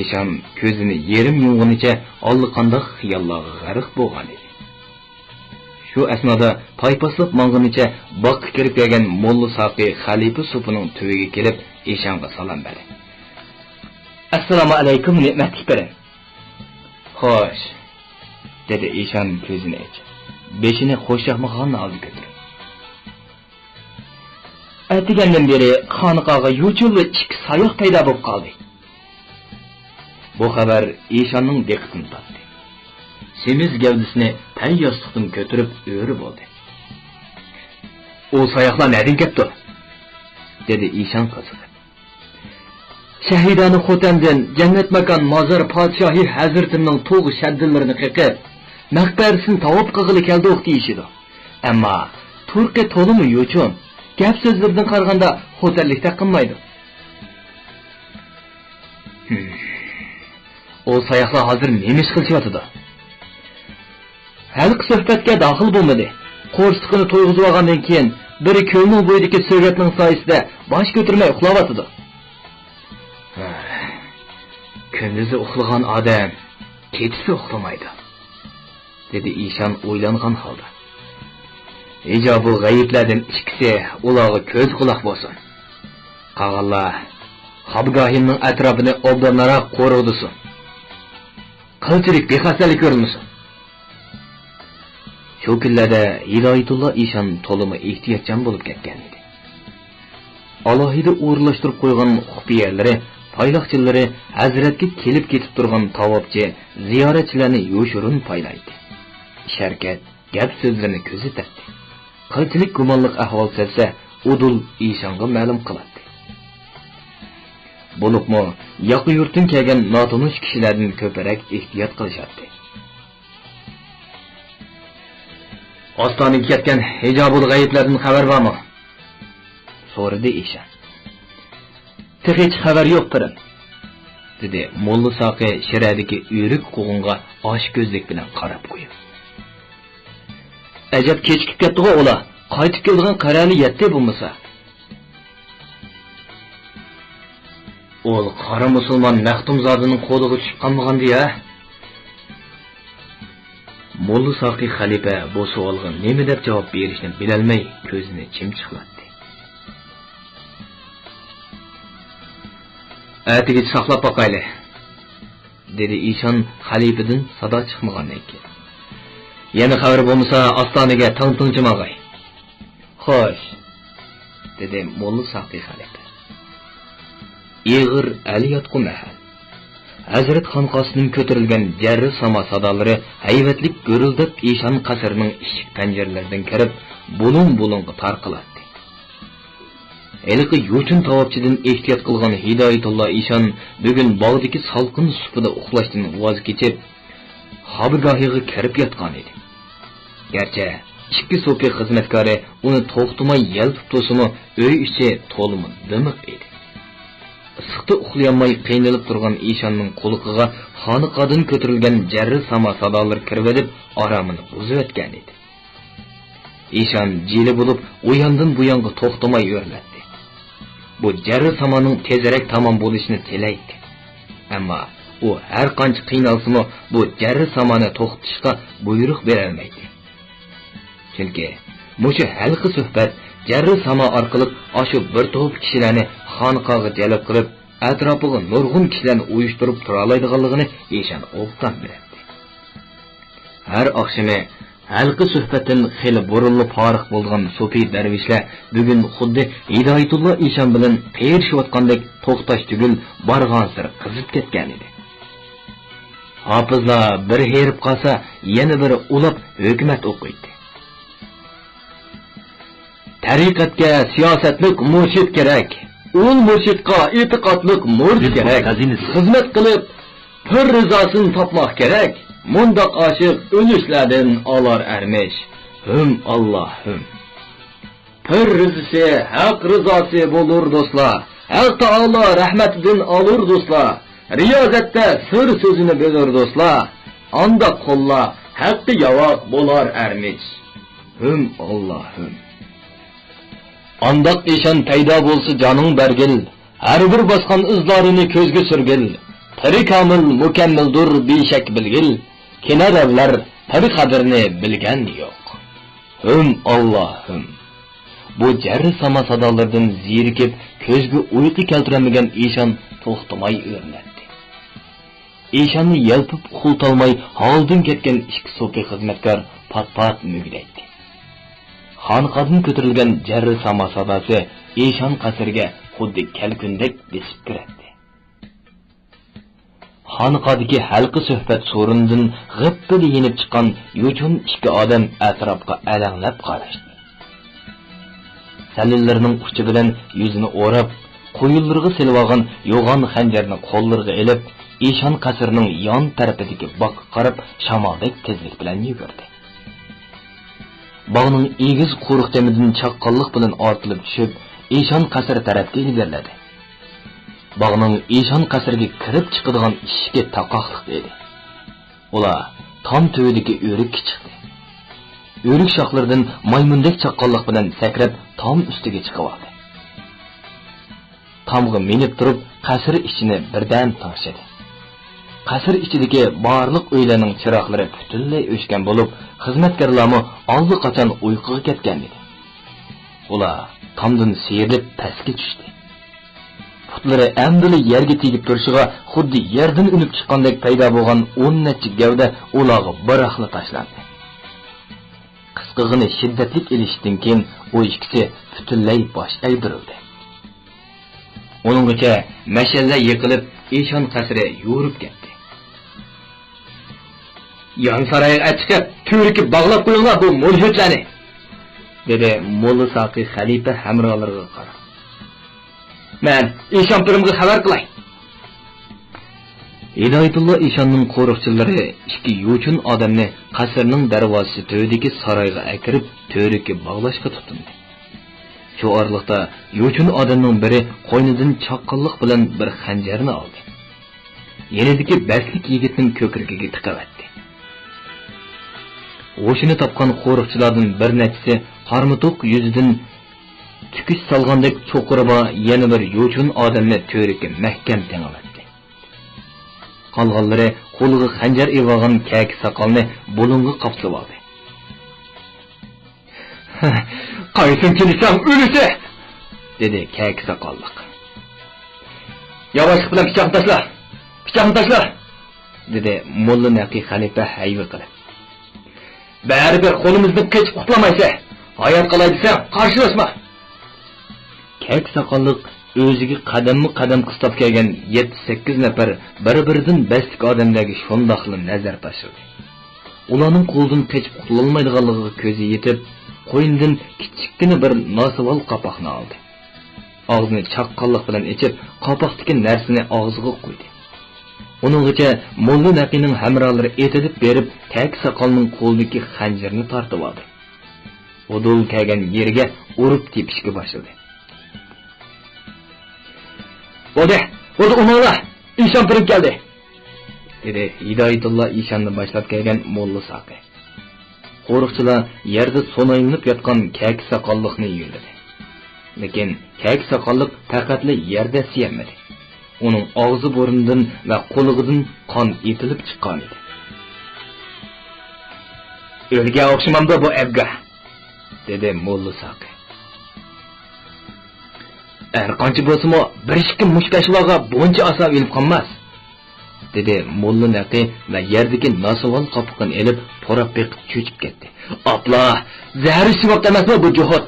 ئىشان كۆزىنى يېرىم يۇمغىنىچە ئاللىقانداق خىياللارغا غەرق بولغانىدى. شۇ ئەسنادا پايپاسلاپ ماڭغىنىچە باغقا كىرىپ كەلگەن موللا ساقى خەلىپە سۇپىنىڭ تۈۋىگە كېلىپ، ئىشانغا سالام بەردى. ئەسسالامۇ ئەلەيكۇم، نېمەتلىك بېرىڭ. خوش، دېدى ئىشان كۆزىنى ئېچىپ، بېشىنى خوش ياقمىغان ھالدا كۆتۈرۈپ. ئەتىگەندىن بېرى خانىقاغا يوچۇنلا ئىككى ساياق پەيدا بولۇپ قالدى. بۇ خەۋەر ئىشاننىڭ دىققىتىنى تارتتى. سېمىز گەۋدىسىنى پەي ياستۇقتىن كۆتۈرۈپ ئۆرە بولدى. ئۇ ساياقلار نەدىن كەپتۇ؟ دېدى ئىشان قىزىقىپ. شەھىدانە خوتەندىن جەننەت ماكان مازار پادىشاھى ھەزرىتىمنىڭ تۇغ شەددىلىرىنى قېقىپ، مەقبەرىسىنى تاۋاپ قىلغىلى كەلدۇق دېيىشىدۇ. ئەمما تۇرقى تولىمۇ يوچۇن. گەپ سۆزلىرىدىن قارىغاندا خوتەنلىكتەك قىلمايدۇ. ھىم. ئۇ ساياقلار ھازىر نېمە ئىش قىلىشىۋاتىدۇ؟ ھېلىقى سۆھبەتكە داخىل بولمىدى. قورسىقىنى تويغۇزۇۋالغاندىن كېيىن، بىر كۆلنىڭ بويىدىكى سۆگەتنىڭ سايىسىدا باش كۆتۈرمەي ئۇخلاۋاتىدۇ. ھە، كۈندۈزى ئۇخلىغان ئادەم كېچىسى ئۇخلىمايدۇ، دېدى ئىشان ئويلانغان ھالدا. ھىجابۇل غەيىبلەردىن ئىككىسى ئۇلارغا كۆز قۇلاق بولسۇن. قالغانلار خابىگاھىمنىڭ ئەتراپىنى ئوبدانراق قورۇدۇسۇن. قىلچىلىك بىخەستەلىك كۆرۈلمىسۇن. شۇ كۈنلەردە ھىدايەتۇللا ئىشان تولىمۇ ئېھتىياتچان بولۇپ كەتكەن ئىدى. ئالاھىدە ئورۇنلاشتۇرۇپ قويغان خۇپىيەلىرى، پايلاقچىلىرى ھەزرەتكە كېلىپ كېتىپ تۇرغان تاۋاپچى، زىيارەتچىلەرنى يوشۇرۇن پايلايتتى. ئىش-ھەرىكەت، گەپ-سۆزلىرىنى كۆزىتەتتى. قىلچىلىك گۇمانلىق ئەھۋال سەزسە، ئۇدۇل ئىشانغا مەلۇم قىلاتتى. بولۇپمۇ ياقا يۇرتتىن كەلگەن ناتونۇش كىشىلەردىن كۆپرەك ئېھتىيات قىلىشاتتى. ئاستانىگە كەتكەن ھىجابۇل غەيىبلەردىن خەۋەر بارمۇ؟ سورىدى ئىشان. تېخىچە خەۋەر يوق، پىرىم، دېدى موللا ساقى شىرەدىكى ئۆرۈك قوغۇنغا ئاچكۆزلۈك بىلەن قاراپ قويۇپ. ئەجەب كېچىكىپ كەتتىغۇ ئۇلار، قايتىپ كېلىدىغان قەرەلى يەتتى بولمىسا. ئۇ قارا مۇسۇلمان مەختۇمزادىنىڭ قولىغا چۈشۈپ قالمىغاندى ھە؟ موللا ساقى خەلىپە بۇ سوئالغا نېمە دەپ جاۋاب بېرىشنى بىلەلمەي كۆزىنى چىمچىقلاتتى. ئەتىگىچە ساقلاپ باقايلى، دېدى ئىشان خەلىپىدىن سادا چىقمىغاندىن كېيىن. يەنە خەۋىرى بولمىسا ئاستانىگە تىڭ-تىڭچە ماڭغاي. خوش، دېدى موللا ساقى خەلىپە. ئېغىر ئەل ياتقۇ مەھەل. ھەزرەت خانقاسىدىن كۆتۈرۈلگەن جەررە ساما سادالىرى ھەيۋەتلىك گۈرۈلدەپ ئىشان قەسرىنىڭ ئىشىك پەنجىرىلىرىدىن كىرىپ، بۇلۇڭ-بۇلۇڭغا تارقىلاتتى. ھېلىقى يوچۇن تاۋاپچىدىن ئېھتىيات قىلغان ھىدايەتۇللا ئىشان بۈگۈن باغدىكى سالقىن سۇپىدا ئۇخلاشتىن ۋاز كېچىپ، خابىگاھىغا كىرىپ ياتقانىدى. گەرچە ئىككى سوپى خىزمەتكارى ئۇنى توختىماي يەلپۈپ تۇرسىمۇ، ئۆي ئىچى تولىمۇ دىمىق ئىدى. ئىسسىقتا ئۇخلىيالماي قىينىلىپ تۇرغان ئىشاننىڭ قۇلىقىغا خانىقادىن كۆتۈرۈلگەن جەررە ساما سادالىرى كىرىۋېلىپ، ئارامىنى بۇزۇۋەتكەنىدى. ئىشان جىلە بولۇپ، ئۇ ياندىن بۇ يانغا توختىماي ئۆرلەتتى. بۇ جەررە سامانىڭ تېزرەك تامام بولۇشىنى تىلەيتتى. ئەمما ئۇ ھەر قانچە قىينالسىمۇ، بۇ جەررە سامانى توختىتىشقا بۇيرۇق بېرەلمەيتتى. چۈنكى مۇشۇ ھەلقە سۆھبەت جەررە ساما ئارقىلىق ئاشۇ بىر توپ كىشىلەرنى خانىقاغا جەلپ قىلىپ، ئەتراپىغا نۇرغۇن كىشىلەرنى ئۇيۇشتۇرۇپ تۇرالايدىغانلىقىنى ئىشان ئوبدان بىلەتتى. ھەر ئاخشىمى ھەلقە سۆھبەتتىن خېلى بۇرۇنلا پارىق بولغان سوپى دەرۋىشلەر بۈگۈن خۇددى ھىدايەتۇللا ئىشان بىلەن قېرىشىۋاتقاندەك توختاش تۈگۈل بارغانسېرى قىزىپ كەتكەنىدى. ھاپىزلار بىر ھېرىپ قالسا، يەنە بىرى ئۇلاپ ھۆكۈمەت ئوقۇيتتى. تەرىقەتكە سىياسەتلىك مۇرشىد كېرەك. ئۇل مۇرشىدقا ئېتىقادلىق مۇرىت كېرەك. خىزمەت قىلىپ، پىر رىزاسىنى تاپماق كېرەك. مۇنداق ئاشىق ئۆلۈشلەردىن ئالار ئەرمىش. ھىم، ئاللا، ھىم. پىر رىزىسى ھەق رىزاسى بولۇر دوستلار. ھەق تائالا رەھمىتىدىن ئالۇر دوستلار. رىيازەتتە سىر سۆزىنى بىلۇر دوستلار. ئانداق قۇللار ھەققە ياۋاق بولار ئەرمىش. ھىم، ئاللا، ھىم. ئانداق ئىشان پەيدا بولسا جانىڭ بەرگىل. ھەر بىر باسقان ئىزلارىنى كۆزگە سۈرگىل. پىرى كامىل مۇكەممەلدۇر بىشەك بىلگىل. كېنە دەۋلەر پىر قەدرىنى بىلگەن يوق. ھىم، ئاللا، ھىم. بۇ جەررى ساما سادالىرىدىن زېرىكىپ، كۆزگە ئۇيقۇ كەلتۈرەلمىگەن ئىشان توختىماي ئۆرۈلەتتى. ئىشاننى يەلپۈپ ئۇخلىتالماي ھالىدىن كەتكەن ئىككى سوپى خىزمەتكار پات-پات مۈگدەيتتى. خانىقادىن كۆتۈرۈلگەن جەررى ساما ساداسى ئىشان قەسرىگە خۇددى كەلكۈندەك بېسىپ كىرەتتى. خانىقادىكى ھەلقە سۆھبەت سورۇنىدىن غىپپىدە يېنىپ چىققان يوچۇن ئىككى ئادەم ئەتراپقا ئەلەڭلەپ قاراشتى. سەللىلىرىنىڭ ئۇچى بىلەن يۈزىنى ئوراپ، قويۇنلىرىغا سېلىۋالغان يوغان خەنجەرنى قوللىرىغا ئېلىپ، ئىشان قەسرىنىڭ يان تەرىپىدىكى باغقا قاراپ شامالدەك تېزلىك بىلەن يۈگۈردى. باغنىڭ ئېگىز قورۇق تېمىدىن چاققانلىق بىلەن ئارتىلىپ چۈشۈپ، ئىشان قەسرى تەرەپكە ئىلگىرىلىدى. باغنىڭ ئىشان قەسرىگە كىرىپ چىقىدىغان ئىشىكى تاقاقلىق ئىدى. ئۇلار تام تۈۋىدىكى ئۆرۈككە چىقتى. ئۆرۈك شاخلىرىدىن مايمۇندەك چاققانلىق بىلەن سەكرەپ تام ئۈستىگە چىقىۋالدى. تامغا مىنىپ تۇرۇپ، قەسىر ئىچىنى بىردەم تىڭشىدى. قەسىر ئىچىدىكى بارلىق ئۆيلەرنىڭ چىراغلىرى پۈتۈنلەي ئۆچكەن بولۇپ، خىزمەتكارلارمۇ ئاللىقاچان ئۇيقۇغا كەتكەنىدى. ئۇلار تامدىن سىيرىلىپ پەسكە چۈشتى. پۇتلىرى ئەمدىلا يەرگە تېگىپ تۇرۇشىغا، خۇددى يەردىن ئۈنۈپ چىققاندەك پەيدا بولغان ئون نەچچە گەۋدە ئۇلارغا بىراقلا تاشلاندى. قىسقىغىنە شىددەتلىك ئېلىشىشتىن كېيىن ئۇ ئىككىسى پۈتۈنلەي باش ئەگدۈرۈلدى. ئۇنىڭغىچە مەشئەللەر يېقىلىپ، ئىشان قەسرى يورۇپ كەتتى. يان سارايغا ئەچىقىپ، تۈۋرۈككە باغلاپ قويۇڭلار بۇ مۇرشىدلارنى، دېدى موللا ساقى خەلىپە ھەمراھلىرىغا قاراپ. مەن ئىشان پىرىمغا خەۋەر قىلاي. ھىدايەتۇللا ئىشاننىڭ قورۇقچىلىرى ئىككى يوچۇن ئادەمنى قەسىرنىڭ دەرۋازىسى تۈۋىدىكى سارايغا ئەكىرىپ، تۈۋرۈككە باغلاشقا تۇتۇندى. شۇ ئارىلىقتا يوچۇن ئادەمنىڭ بىرى قوينىدىن چاققانلىق بىلەن بىر خەنجەرنى ئالدى. يېنىدىكى بەسلىك يىگىتنىڭ كۆكرىكىگە تىقىۋەتتى. ھوشىنى تاپقان قورۇقچىلاردىن بىر نەچچىسى قارمۇتۇق يۈزىدىن تۈكۈچ سالغاندەك چوقۇرى بار يەنە بىر يوچۇن ئادەمنى تۈۋرۈككە مەھكەم تېڭىۋەتتى. قالغانلىرى قولىغا خەنجەر ئېلىۋالغان كەكە ساقالنى بۇلۇڭغا قاپسىۋالدى. قايسىڭ كېلىشسەڭ ئۆلىسە! دېدى كەكە ساقاللىق. ياۋاشلىق بىلەن پىچاقنى تاشلا! پىچاقنى تاشلا! دېدى موللا نەقى خەلىپە ھەيۋە قىلىپ. بەرىبىر قولىمىزدىن قېچىپ قۇتۇلالمايسەن! ھايات قالاي دېسەڭ قارشىلاشما! كەكە ساقاللىق ئۆزىگە قەدەممۇ قەدەم قىستاپ كەلگەن يەتتە-سەككىز نەپەر بىر-بىرىدىن بەستلىك ئادەملەرگە شۇنداقلا نەزەر تاشلىدى. ئۇلارنىڭ قولىدىن قېچىپ قۇتۇلالمايدىغانلىقىغا كۆزى يېتىپ، قوينىدىن كىچىككىنە بىر ناسۋال قاپاقنى ئالدى. ئاغزىنى چاققانلىق بىلەن ئېچىپ، قاپاقتىكى نەرسىنى ئاغزىغا قۇيدى. ئۇنىڭغىچە موللا نەقىنىڭ ھەمراھلىرى ئېتىلىپ بېرىپ، كەكە ساقالنىڭ قولىدىكى خەنجىرىنى تارتىۋالدى. ئۇدۇل كەلگەن يېرىگە ئۇرۇپ تېپىشكە باشلىدى. بولدى، بولدى، ئۇرماڭلار، ئىشان پىرىم كەلدى، دېدى ھىدايەتۇللا ئىشاننى باشلاپ كەلگەن موللا ساقى. قورۇقچىلار يەردە سۇنايلىنىپ ياتقان كەكە ساقاللىقنى يۆلىدى. لېكىن كەكە ساقاللىق پەقەتلا يەردە سىيەلمىدى. ئۇنىڭ ئاغزى بۇرنىدىن ۋە قۇلىقىدىن قان ئېتىلىپ چىققانىدى. ئۆلگەن ئوخشىمامدۇ بۇ ئەبگاھ؟ دېدى موللا ساقى. ھەر قانچە بولسىمۇ، بىر ئىككى مۇشۇ پەشۋاغا بۇنچە ئاسان ئۆلۈپ قالماس، دېدى موللا نەقى ۋە يەردىكى ناسۋال قاپىقىنى ئېلىپ، پۇراپ بېقىپ چۆچۈپ كەتتى. ئاپلا، زەھەر ئىچىۋاپتۇ ئەمەسمۇ بۇ جوھۇت؟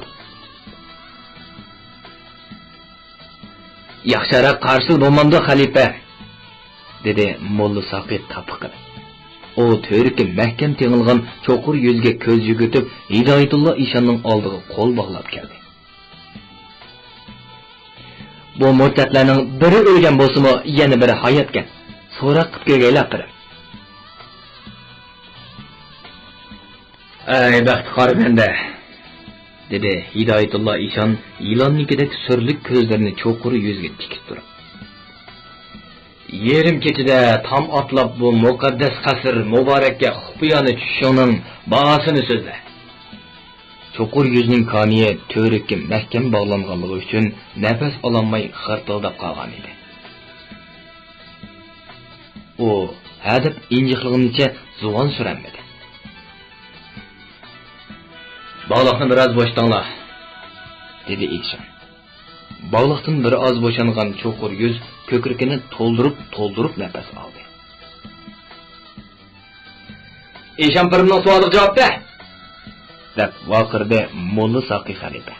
ياخشىراق قارىسىلا بولمامدۇ، خەلىپە؟ دېدى موللا ساقى تاپا قىلىپ. ئۇ تۈۋرۈكى مەھكەم تېڭىلغان چوقۇر يۈزگە كۆز يۈگۈرتۈپ، ھىدايەتۇللا ئىشاننىڭ ئالدىغا قول باغلاپ كەلدى. بۇ مۇرتەتلەرنىڭ بىرى ئۆلگەن بولسىمۇ، يەنە بىرى ھاياتكەن. سوراق قىپ كۆرگەيلى ئاخىرى. ئەي بەختى قارا بەندە، دېدى ھىدايەتۇللا ئىشان يىلاننىڭكىدەك سۈرلۈك كۆزلىرىنى چوقۇر يۈزگە تىكىپ تۇرۇپ. يېرىم كېچىدە تام ئاتلاپ بۇ مۇقەددەس قەسىر مۇبارەككە خۇپىيانە چۈشۈشۈڭنىڭ باھاسىنى سۆزلە. چوقۇر يۈزنىڭ كانىيى تۈۋرۈككە مەھكەم باغلانغانلىقى ئۈچۈن نەپەس ئالالماي خىرتىلداپ قالغانىدى. ئۇ ھە دەپ ئىنجىقلىغىنىچە زۇۋان سۈرەلمىدى. باغلاقنى بىر ئاز بوشىتىڭلار، دېدى ئىشان. باغلاقتىن بىر ئاز بوشانغان چوقۇر يۈز كۆكرىكىنى تولدۇرۇپ، تولدۇرۇپ نەپەس ئالدى. ئىشان پىرىمنىڭ سوئالىغا جاۋاب بەر! دەپ ۋارقىرىدى موللا ساقى خەلىپە.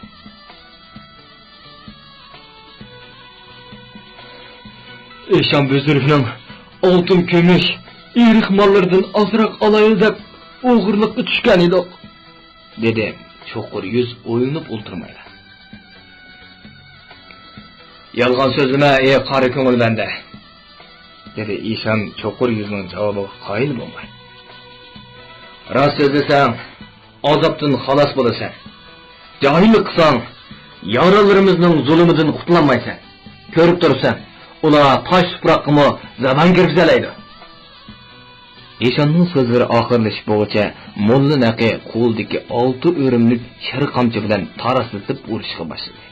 ئىشان بۈزرۈكنىڭ ئالتۇن، كۈمۈش، ئېرىق ماللىرىدىن ئازراق ئالايلى دەپ ئوغرىلىققا چۈشكەن ئىدۇق، دېدى چوقۇر يۈز ئويلىنىپ ئولتۇرمايلا. يالغان سۆزلىمە، ئەي قارا كۆڭۈل بەندە، دېدى ئىشان چوقۇر يۈزنىڭ جاۋابىغا قايىل بولماي. راست سۆزلىسەڭ، ئازابتىن خالاس بولىسەن. جاھىللىق قىلساڭ، يارانلىرىمىزنىڭ زۇلۇمىدىن قۇتۇلالمايسەن. كۆرۈپ تۇرىسەن، ئۇلار تاش تۇپراققىمۇ زامان كىرگۈزەلەيدۇ. ئىشاننىڭ سۆزلىرى ئاخىرلىشىپ بولغۇچە، موللا نەقى قولىدىكى ئالتە ئۆرۈملۈك شىر قامچا بىلەن تاراسلىتىپ ئۇرۇشقا باشلىدى.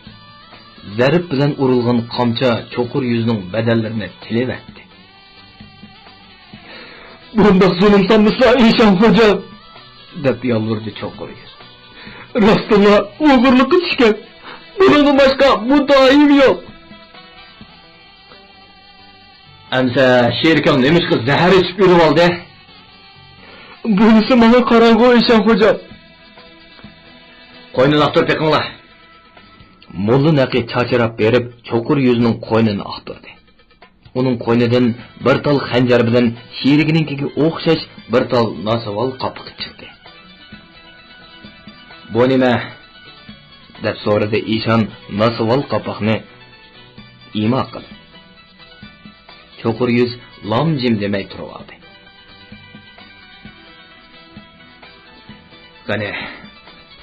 زەرب بىلەن ئۇرۇلغان قامچا چوقۇر يۈزنىڭ بەدەنلىرىنى تىلىۋەتتى. بۇنداق زۇلۇم سالمىسىلا، ئىشان خوجام! دەپ يالۋۇردى چوقۇر يۈز. راستتىنلا ئوغرىلىققا چۈشكەن. بۇنىڭدىن باشقا مۇددىئايىم يوق. ئەمسە شېرىكىڭ نېمىشقا زەھەر ئىچىپ ئۆلۈۋالدى؟ بۇنىسى ماڭا قاراڭغۇ، ئىشان خوجام. قوينىنى ئاختۇرۇپ بېقىڭلار. موللا نەقى چاچراپ بېرىپ، چوقۇر يۈزنىڭ قوينىنى ئاختۇردى. ئۇنىڭ قوينىدىن بىر تال خەنجەر بىلەن شېرىكىنىڭكىگە ئوخشاش بىر تال ناسۋال قاپىقى چىقتى. بۇ نېمە؟ دەپ سورىدى ئىشان ناسۋال قاپاقنى ئىما قىلىپ. چوقۇر يۈز لام-جىم دېمەي تۇرۇۋالدى. قېنى،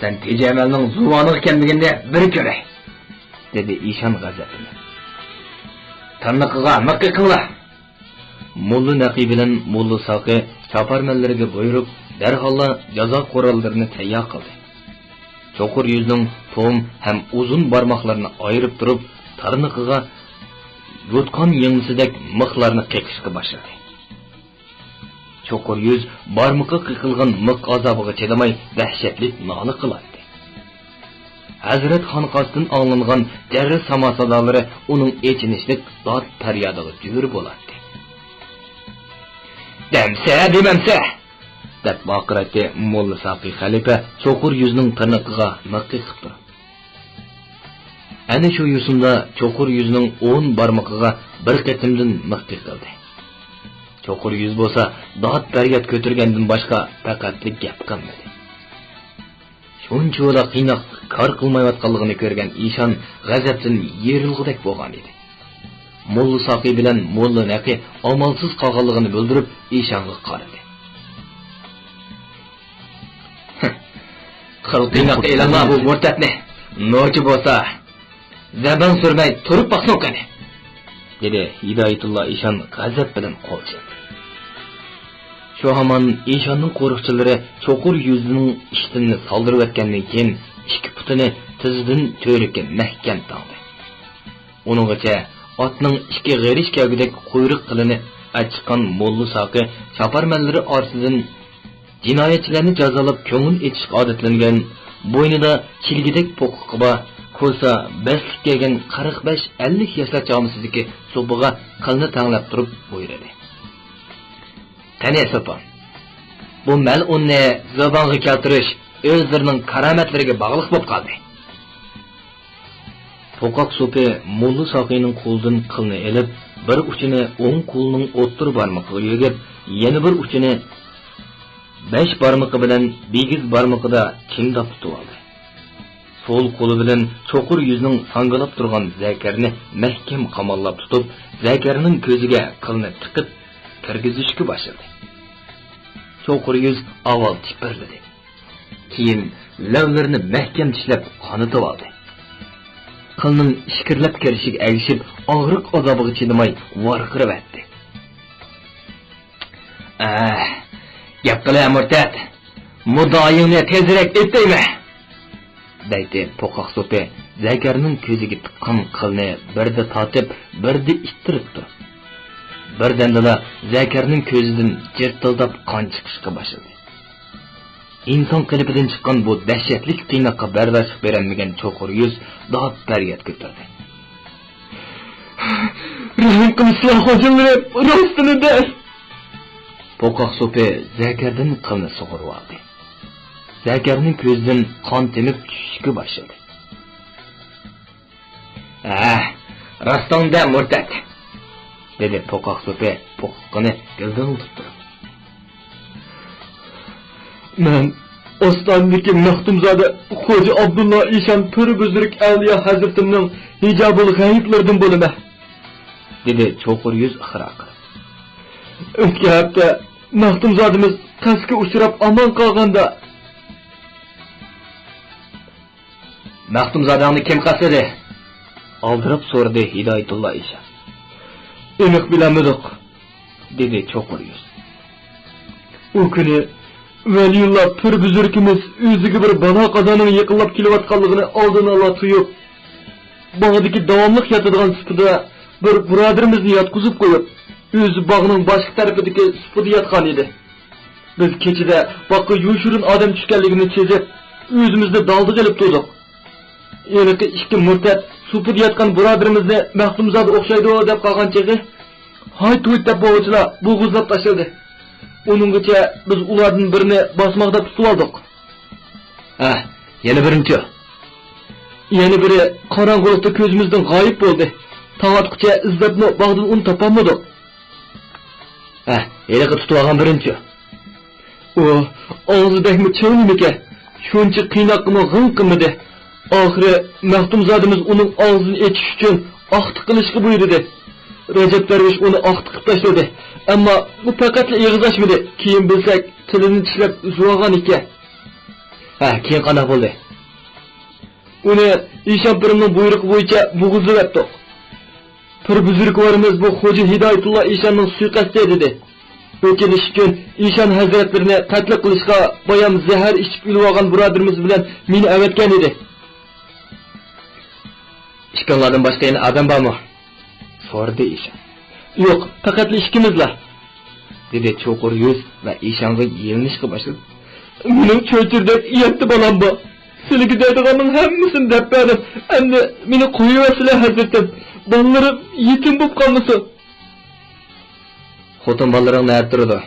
سەن تېجەمەلنىڭ زۇۋانىغا كەلمىگىنىنى بىر كۆرەي، دېدى ئىشان غەزەپلىنىپ. تىرنىقىغا مىخ قېقىڭلار! موللا نەقى بىلەن موللا ساقى چاپارمەنلىرىگە بۇيرۇپ، دەرھاللا جازا قوراللىرىنى تەييار قىلدى. چوقۇر يۈزنىڭ توم ھەم ئۇزۇن بارماقلىرىنى ئايرىپ تۇرۇپ، تىرنىقىغا يوتقان يىڭنىسىدەك مىخلارنى قېقىشقا باشلىدى. چوقۇر يۈز بارمىقى قېقىلغان مىخ ئازابىغا چىدىماي، دەھشەتلىك نالە قىلاتتى. ھەزرەت خانقاسىدىن ئاڭلانغان جەررە ساما سادالىرى ئۇنىڭ ئېچىنىشلىق داد-پەريادىغا جۆر بولاتتى. «دەمسە، دېمەمسە!» دەپ ۋارقىرايتتى موللا ساقى خەلىپە چوقۇر يۈزنىڭ تىرنىقىغا مىخ قېقىپ تۇرۇپ. ئەنە شۇ يوسۇندا چوقۇر يۈزنىڭ ئون بارمىقىغا بىر قېتىمدىن مىخ قېقىلدى. چوقۇر يۈز بولسا داد-پەرياد كۆتۈرگەندىن باشقا پەقەتلىك گەپ قىلمىدى. شۇنچىۋالا قىيناق كار قىلمايۋاتقانلىقىنى كۆرگەن ئىشان غەزەپتىن يېرىلغۇدەك بولغانىدى. موللا ساقى بىلەن موللا نەقى ئامالسىز قالغانلىقىنى بىلدۈرۈپ، ئىشانغا قارىدى. «خىل قىيناققا ئېلىڭلار بۇ مۇرتەتنى. نوچى بولسا زەبان سۈرمەي تۇرۇپ باقسۇن قېنى!» دېدى ھىدايەتۇللا ئىشان غەزەپ بىلەن قول چېلىپ. شۇ ھامان ئىشاننىڭ قورۇقچىلىرى چوقۇر يۈزنىڭ ئىشتىنىنى سالدۇرۇۋەتكەندىن كېيىن، ئىككى پۇتىنى تىزىدىن تۈۋرۈككە مەھكەم تاڭدى. ئۇنىڭغىچە ئاتنىڭ ئىككى غېرىچ كەلگۈدەك قۇيرۇق قىلىنى ئاچىققان موللا ساقى چاپارمەنلىرى ئارىسىدىن جىنايەتچىلەرنى جازالاپ كۆڭۈل ئېچىشقا ئادەتلەنگەن، بوينىدا چىلگىدەك پوقىقى بار، كوسا بەستلىك كىيگەن قىرىق بەش ئەللىك ياشلار چامىسىدىكى سوپىغا قىلنى تەڭلەپ تۇرۇپ بۇيرۇدى. «قېنى سوپا، بۇ مەلئۇننى زۇۋانغا كەلتۈرۈش ئۆزلىرىنىڭ كارامەتلىرىگە باغلىق بولۇپ قالدى.» پوقاق سوپى موللا ساقىنىڭ قولىدىن قىلنى ئېلىپ، بىر ئۇچىنى ئوڭ قولىنىڭ ئوتتۇرا بارمىقىغا يۆگەپ، يەنە بىر ئۇچىنى بەش بارمىقى بىلەن بىگىز بارمىقىدا چىڭداپ تۇتۇۋالدى. سول قولى بىلەن چوقۇر يۈزنىڭ ساڭگىلاپ تۇرغان زەكەرنى مەھكەم قاماللاپ تۇتۇپ، زەكەرنىڭ كۆزىگە قىلنى تىقىپ كىرگۈزۈشكە باشلىدى. چوقۇر يۈز ئاۋۋال تىپىرلىدى. كېيىن لەۋلىرىنى مەھكەم چىشلەپ قانىتىۋالدى. قىلنىڭ ئىچكىرىلەپ كىرىشىگە ئەگىشىپ، ئاغرىق ئازابىغا چىدىماي ۋارقىرىۋەتتى. ئەھ، گەپ قىلە، مۇرتەت! مۇددىئايىڭنى تېزرەك ئېيت دەيمەن! دەيتتى پوقاق سوپى زەكەرنىڭ كۆزىگە تىققان قىلنى بىردە تارتىپ، بىردە ئىتتىرىپ تۇرۇپ. بىردەمدىلا زەكەرنىڭ كۆزىدىن جىرتىلداپ قان چىقىشقا باشلىدى. ئىنسان قېلىپىدىن چىققان بۇ دەھشەتلىك قىيناققا بەرداشلىق بېرەلمىگەن چوقۇر يۈز داد-پەرياد كۆتۈردى. رەھىم قىلىشلا، خوجاملىرىم، راستىنى دەل! پوقاق سوپى زەكەردىن قىلنى سۇغۇرۇۋالدى. زەكەرنىڭ كۆزىدىن قان تېمىپ چۈشۈشكە باشلىدى. ھە، راستىڭدا مۇرتەت، دېدى پوقاق سوپى پوقىقىنى گىلدىڭلىتىپ تۇرۇپ. مەن ئاستانىدىكى مەختۇمزادە خوجا ئابدۇللا ئىشان پىر بۈزرۈك ئەۋلىيا ھەزرىتىمنىڭ ھىجابۇل غەيىبلىرىدىن بولىمەن، دېدى چوقۇر يۈز ئىقرار قىلىپ. ئۆتكەن ھەپتە مەختۇمزادىمىز قەستكە ئۇچراپ ئامان قالغاندا، مەختۇمزادەڭنى كىم قەستلىدى؟ ئالدىراپ سورىدى ھىدايەتۇللا ئىشان. ئېنىق بىلەلمىدۇق، دېدى چوقۇر يۈز. ئۇ كۈنى ۋەلىيۇللا پىر بۈزرۈكىمىز ئۆزىگە بىر بالا قازانىڭ يېقىنلاپ كېلىۋاتقانلىقىنى ئالدىن ئالا تۇيۇپ، باغدىكى داۋاملىق ياتىدىغان سۇپىدا بىر بۇرادىرىمىزنى ياتقۇزۇپ قويۇپ، ئۆزى باغنىڭ باشقا تەرىپىدىكى سۇپىدا ياتقان ئىدى. بىز كېچىدە باغقا يوشۇرۇن ئادەم چۈشكەنلىكىنى سېزىپ، ئۆزىمىزنى دالدىغا ئېلىپ تۇردۇق. ھېلىقى ئىككى مۇرتەت سۇپىدا ياتقان بۇرادىرىمىزنى مەختۇمزادە ئوخشايدۇ دەپ قالغان چېغى، ھايت-ھۇيت دەپ بوغۇچىلار بوغۇزلاپ تاشلىدى. ئۇنىڭغىچە بىز ئۇلاردىن بىرىنى باسماق دەپ تۇتۇۋالدۇق. ھە، يەنە بىرىنچى؟ يەنە بىرى قاراڭغۇلۇقتا كۆزىمىزدىن غايىب بولدى. تاڭ ئاتقۇچە ئىزدەپمۇ باغدىن ئۇنى تاپالمىدۇق. ھە، ھېلىقى تۇتۇۋالغان بىرىنچى؟ ئۇ ئاغزى بەكمۇ چىڭ نېمىكەن، شۇنچە قىيناققىمۇ غىڭ قىلمىدى. ئاخىرى مەختۇمزادىمىز ئۇنىڭ ئاغزىنى ئېچىش ئۈچۈن ئاقتىق قىلىشقا بۇيرۇدى. رەجەپ دەرۋىش ئۇنى ئاقتىق قىلىپ تاشلىدى. ئەمما ئۇ پەقەتلا ئېغىز ئاچمىدى. كېيىن بىلسەك، تىلىنى چىشلەپ زۇۋالغان ئىكەن. ھە، كېيىن قانداق بولدى؟ ئۇنى ئىشان پىرىمنىڭ بۇيرۇقى بويىچە بوغۇزلىۋەتتۇق. پىر بۈزرۈكۋارىمىز بۇ خوجا ھىدايەتۇللا ئىشاننىڭ سۇيىقەستى دېدى. ئۆچىنىش ئۈچۈن ئىشان ھەزرەتلىرىنى قەتل قىلىشقا بايام زەھەر ئىچىپ ئۆلۈۋالغان بۇرادىرىمىز بىلەن مېنى ئەۋەتكەن ئىدى. ئىككىڭلاردىن باشقا يەنە ئادەم بارمۇ؟ سورىدى ئىشان. يوق، پەقەتلا ئىككىمىزلا. دېدى چوقۇر يۈز ۋە ئىشانغا يېلىنىشقا باشلىدى. مېنىڭ چۆچۈردەك يەتتە بالام بار. سىلىگە دەيدىغاننىڭ ھەممىسىنى دەپ بەردىم. ئەمدى مېنى قويۇۋەتسىلە، ھەزرىتىم. بالىلىرىم يېتىم بولۇپ قالمىسۇن. خوتۇن بالىلىرىڭ نەدە تۇرىدۇ؟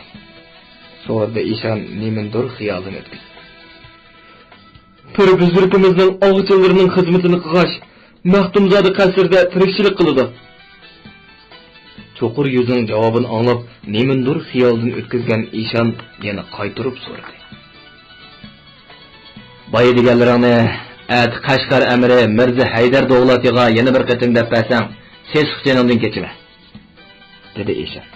سورىدى ئىشان نېمىندۇر خىيالدىن ئۆتكۈزۈپ. پىر بۈزرۈكىمىزنىڭ ئاغىچىلىرىنىڭ خىزمىتىنى قىلغاچ، مەختۇمزادە قەسرىدە تىرىكچىلىك قىلىدۇ. چوقۇر يۈزنىڭ جاۋابىنى ئاڭلاپ، نېمىندۇر خىيالدىن ئۆتكۈزگەن ئىشان يەنە قايتۇرۇپ سورىدى. بايا دېگەنلىرىڭنى ئەتە قەشقەر ئەمىرى مىرزا ھەيدەر دوغلاتىغا يەنە بىر قېتىم دەپ بەرسەڭ، سېسىق جېنىڭدىن كېچىمەن. دېدى ئىشان.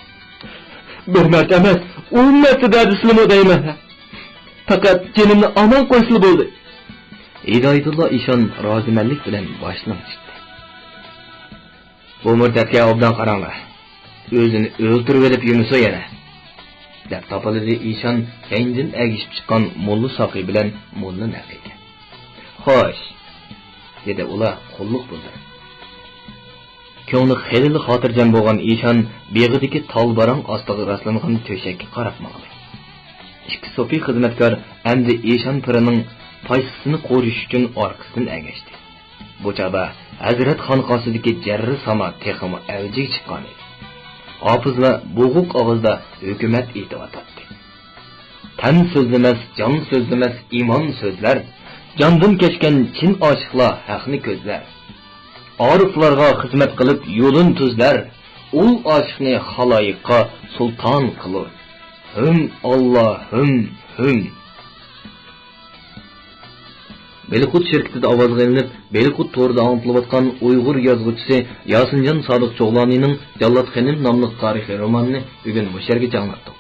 بىر مەرتە ئەمەس، ئون مەرتە دەدىسىلىمۇ دەيمەن. پەقەت جېنىمنى ئامان قويسىلا بولدى. ھىدايەتۇللا ئىشان رازىمەنلىك بىلەن باشىنى چىقتى. بۇ مۇرتەتكە ئوبدان قاراڭلار. ئۆزىنى ئۆلتۈرۈۋېلىپ يۈرمىسۇن يەنە، دەپ تاپىلىدى ئىشان كەينىدىن ئەگىشىپ چىققان موللا ساقى بىلەن موللا نەقىگە. خوش، دېدى ئۇلار قوللۇق بىلدۈرۈپ. كۆڭلى خېلىلا خاتىرجەم بولغان ئىشان بېغىدىكى تال باراڭ ئاستىغا راسلانغان تۆشەككە قاراپ ماڭدى. ئىككى سوپى خىزمەتكار ئەمدى ئىشان پىرىنىڭ پايسىسىنى قورۇش ئۈچۈن ئارقىسىدىن ئەگەشتى. بۇ چاغدا ھەزرەت خانقاسىدىكى جەررى ساما تېخىمۇ ئەۋجىگە چىققان ئىدى. ھاپىزلار بوغۇق ئاۋازدا ھۆكۈمەت ئېيتىۋاتاتتى. تەن سۆزلىمەس، جان سۆزلىمەس، ئىمان سۆزلەر. جاندىن كەچكەن چىن ئاشىقلار ھەقنى كۆزلەر. ئارىفلارغا خىزمەت قىلىپ يولىنى تۈزلەر. ئۇل ئاشىقنى خالايىققا سۇلتان قىلۇر. ھىم، ئاللا، ھىم. ھۆي. بېلىققۇت شىركىتىدە ئاۋازغا ئېلىنىپ، بېلىققۇت تورىدا ئاڭلىتىلىۋاتقان ئۇيغۇر يازغۇچىسى ياسىنجان سادىق چوغلانىنىڭ جاللات خېنىم ناملىق تارىخىي رومانىنى بۈگۈن مۇشۇ يەرگىچە ئاڭلاتتۇق.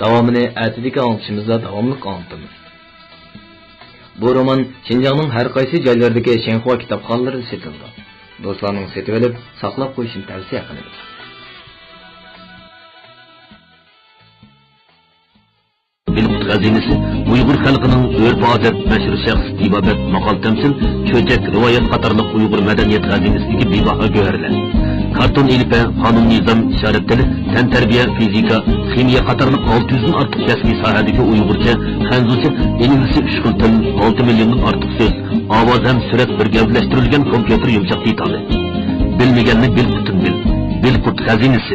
داۋامىنى ئەتىدىكى ئاڭلىتىشىمىزدا داۋاملىق ئاڭلىتىمىز. بۇ رومان شىنجاڭنىڭ ھەر قايسى جايلىرىدىكى شىنخۇا كىتابخانىلىرىدا سېتىلىدۇ. دوستلارنىڭ سېتىۋېلىپ، ساقلاپ قويۇشىنى تەۋسىيە قىلىمىز. بېلىققۇت خەزىنىسى ئۇيغۇر خەلقىنىڭ ئۆرپ-ئادەت، مەشھۇر شەخس، تېبابەت، ماقال-تەمسىل، چۆچەك، رىۋايەت قاتارلىق ئۇيغۇر مەدەنىيەت خەزىنىسىدىكى بىباھا گۆھەرلەر. كارتون ئېلىپبە، قانۇن-نىزام، ئىشارەت تىلى، تەنتەربىيە، فىزىكا، خىمىيە قاتارلىق ئالتە يۈزدىن ئارتۇق رەسمىي ساھەدىكى ئۇيغۇرچە، خەنزۇچە، ئىنگلىزچە ئۈچ خىل تىل، ئالتە مىليوندىن ئارتۇق سۆز، ئاۋاز ھەم سۈرەت بىر گەۋدىلەشتۈرۈلگەن كومپيۇتېر يۇمشاق دېتالى. بىلمىگەننى بىلقۇتتىن بىل. بىلقۇت خەزىنىسى.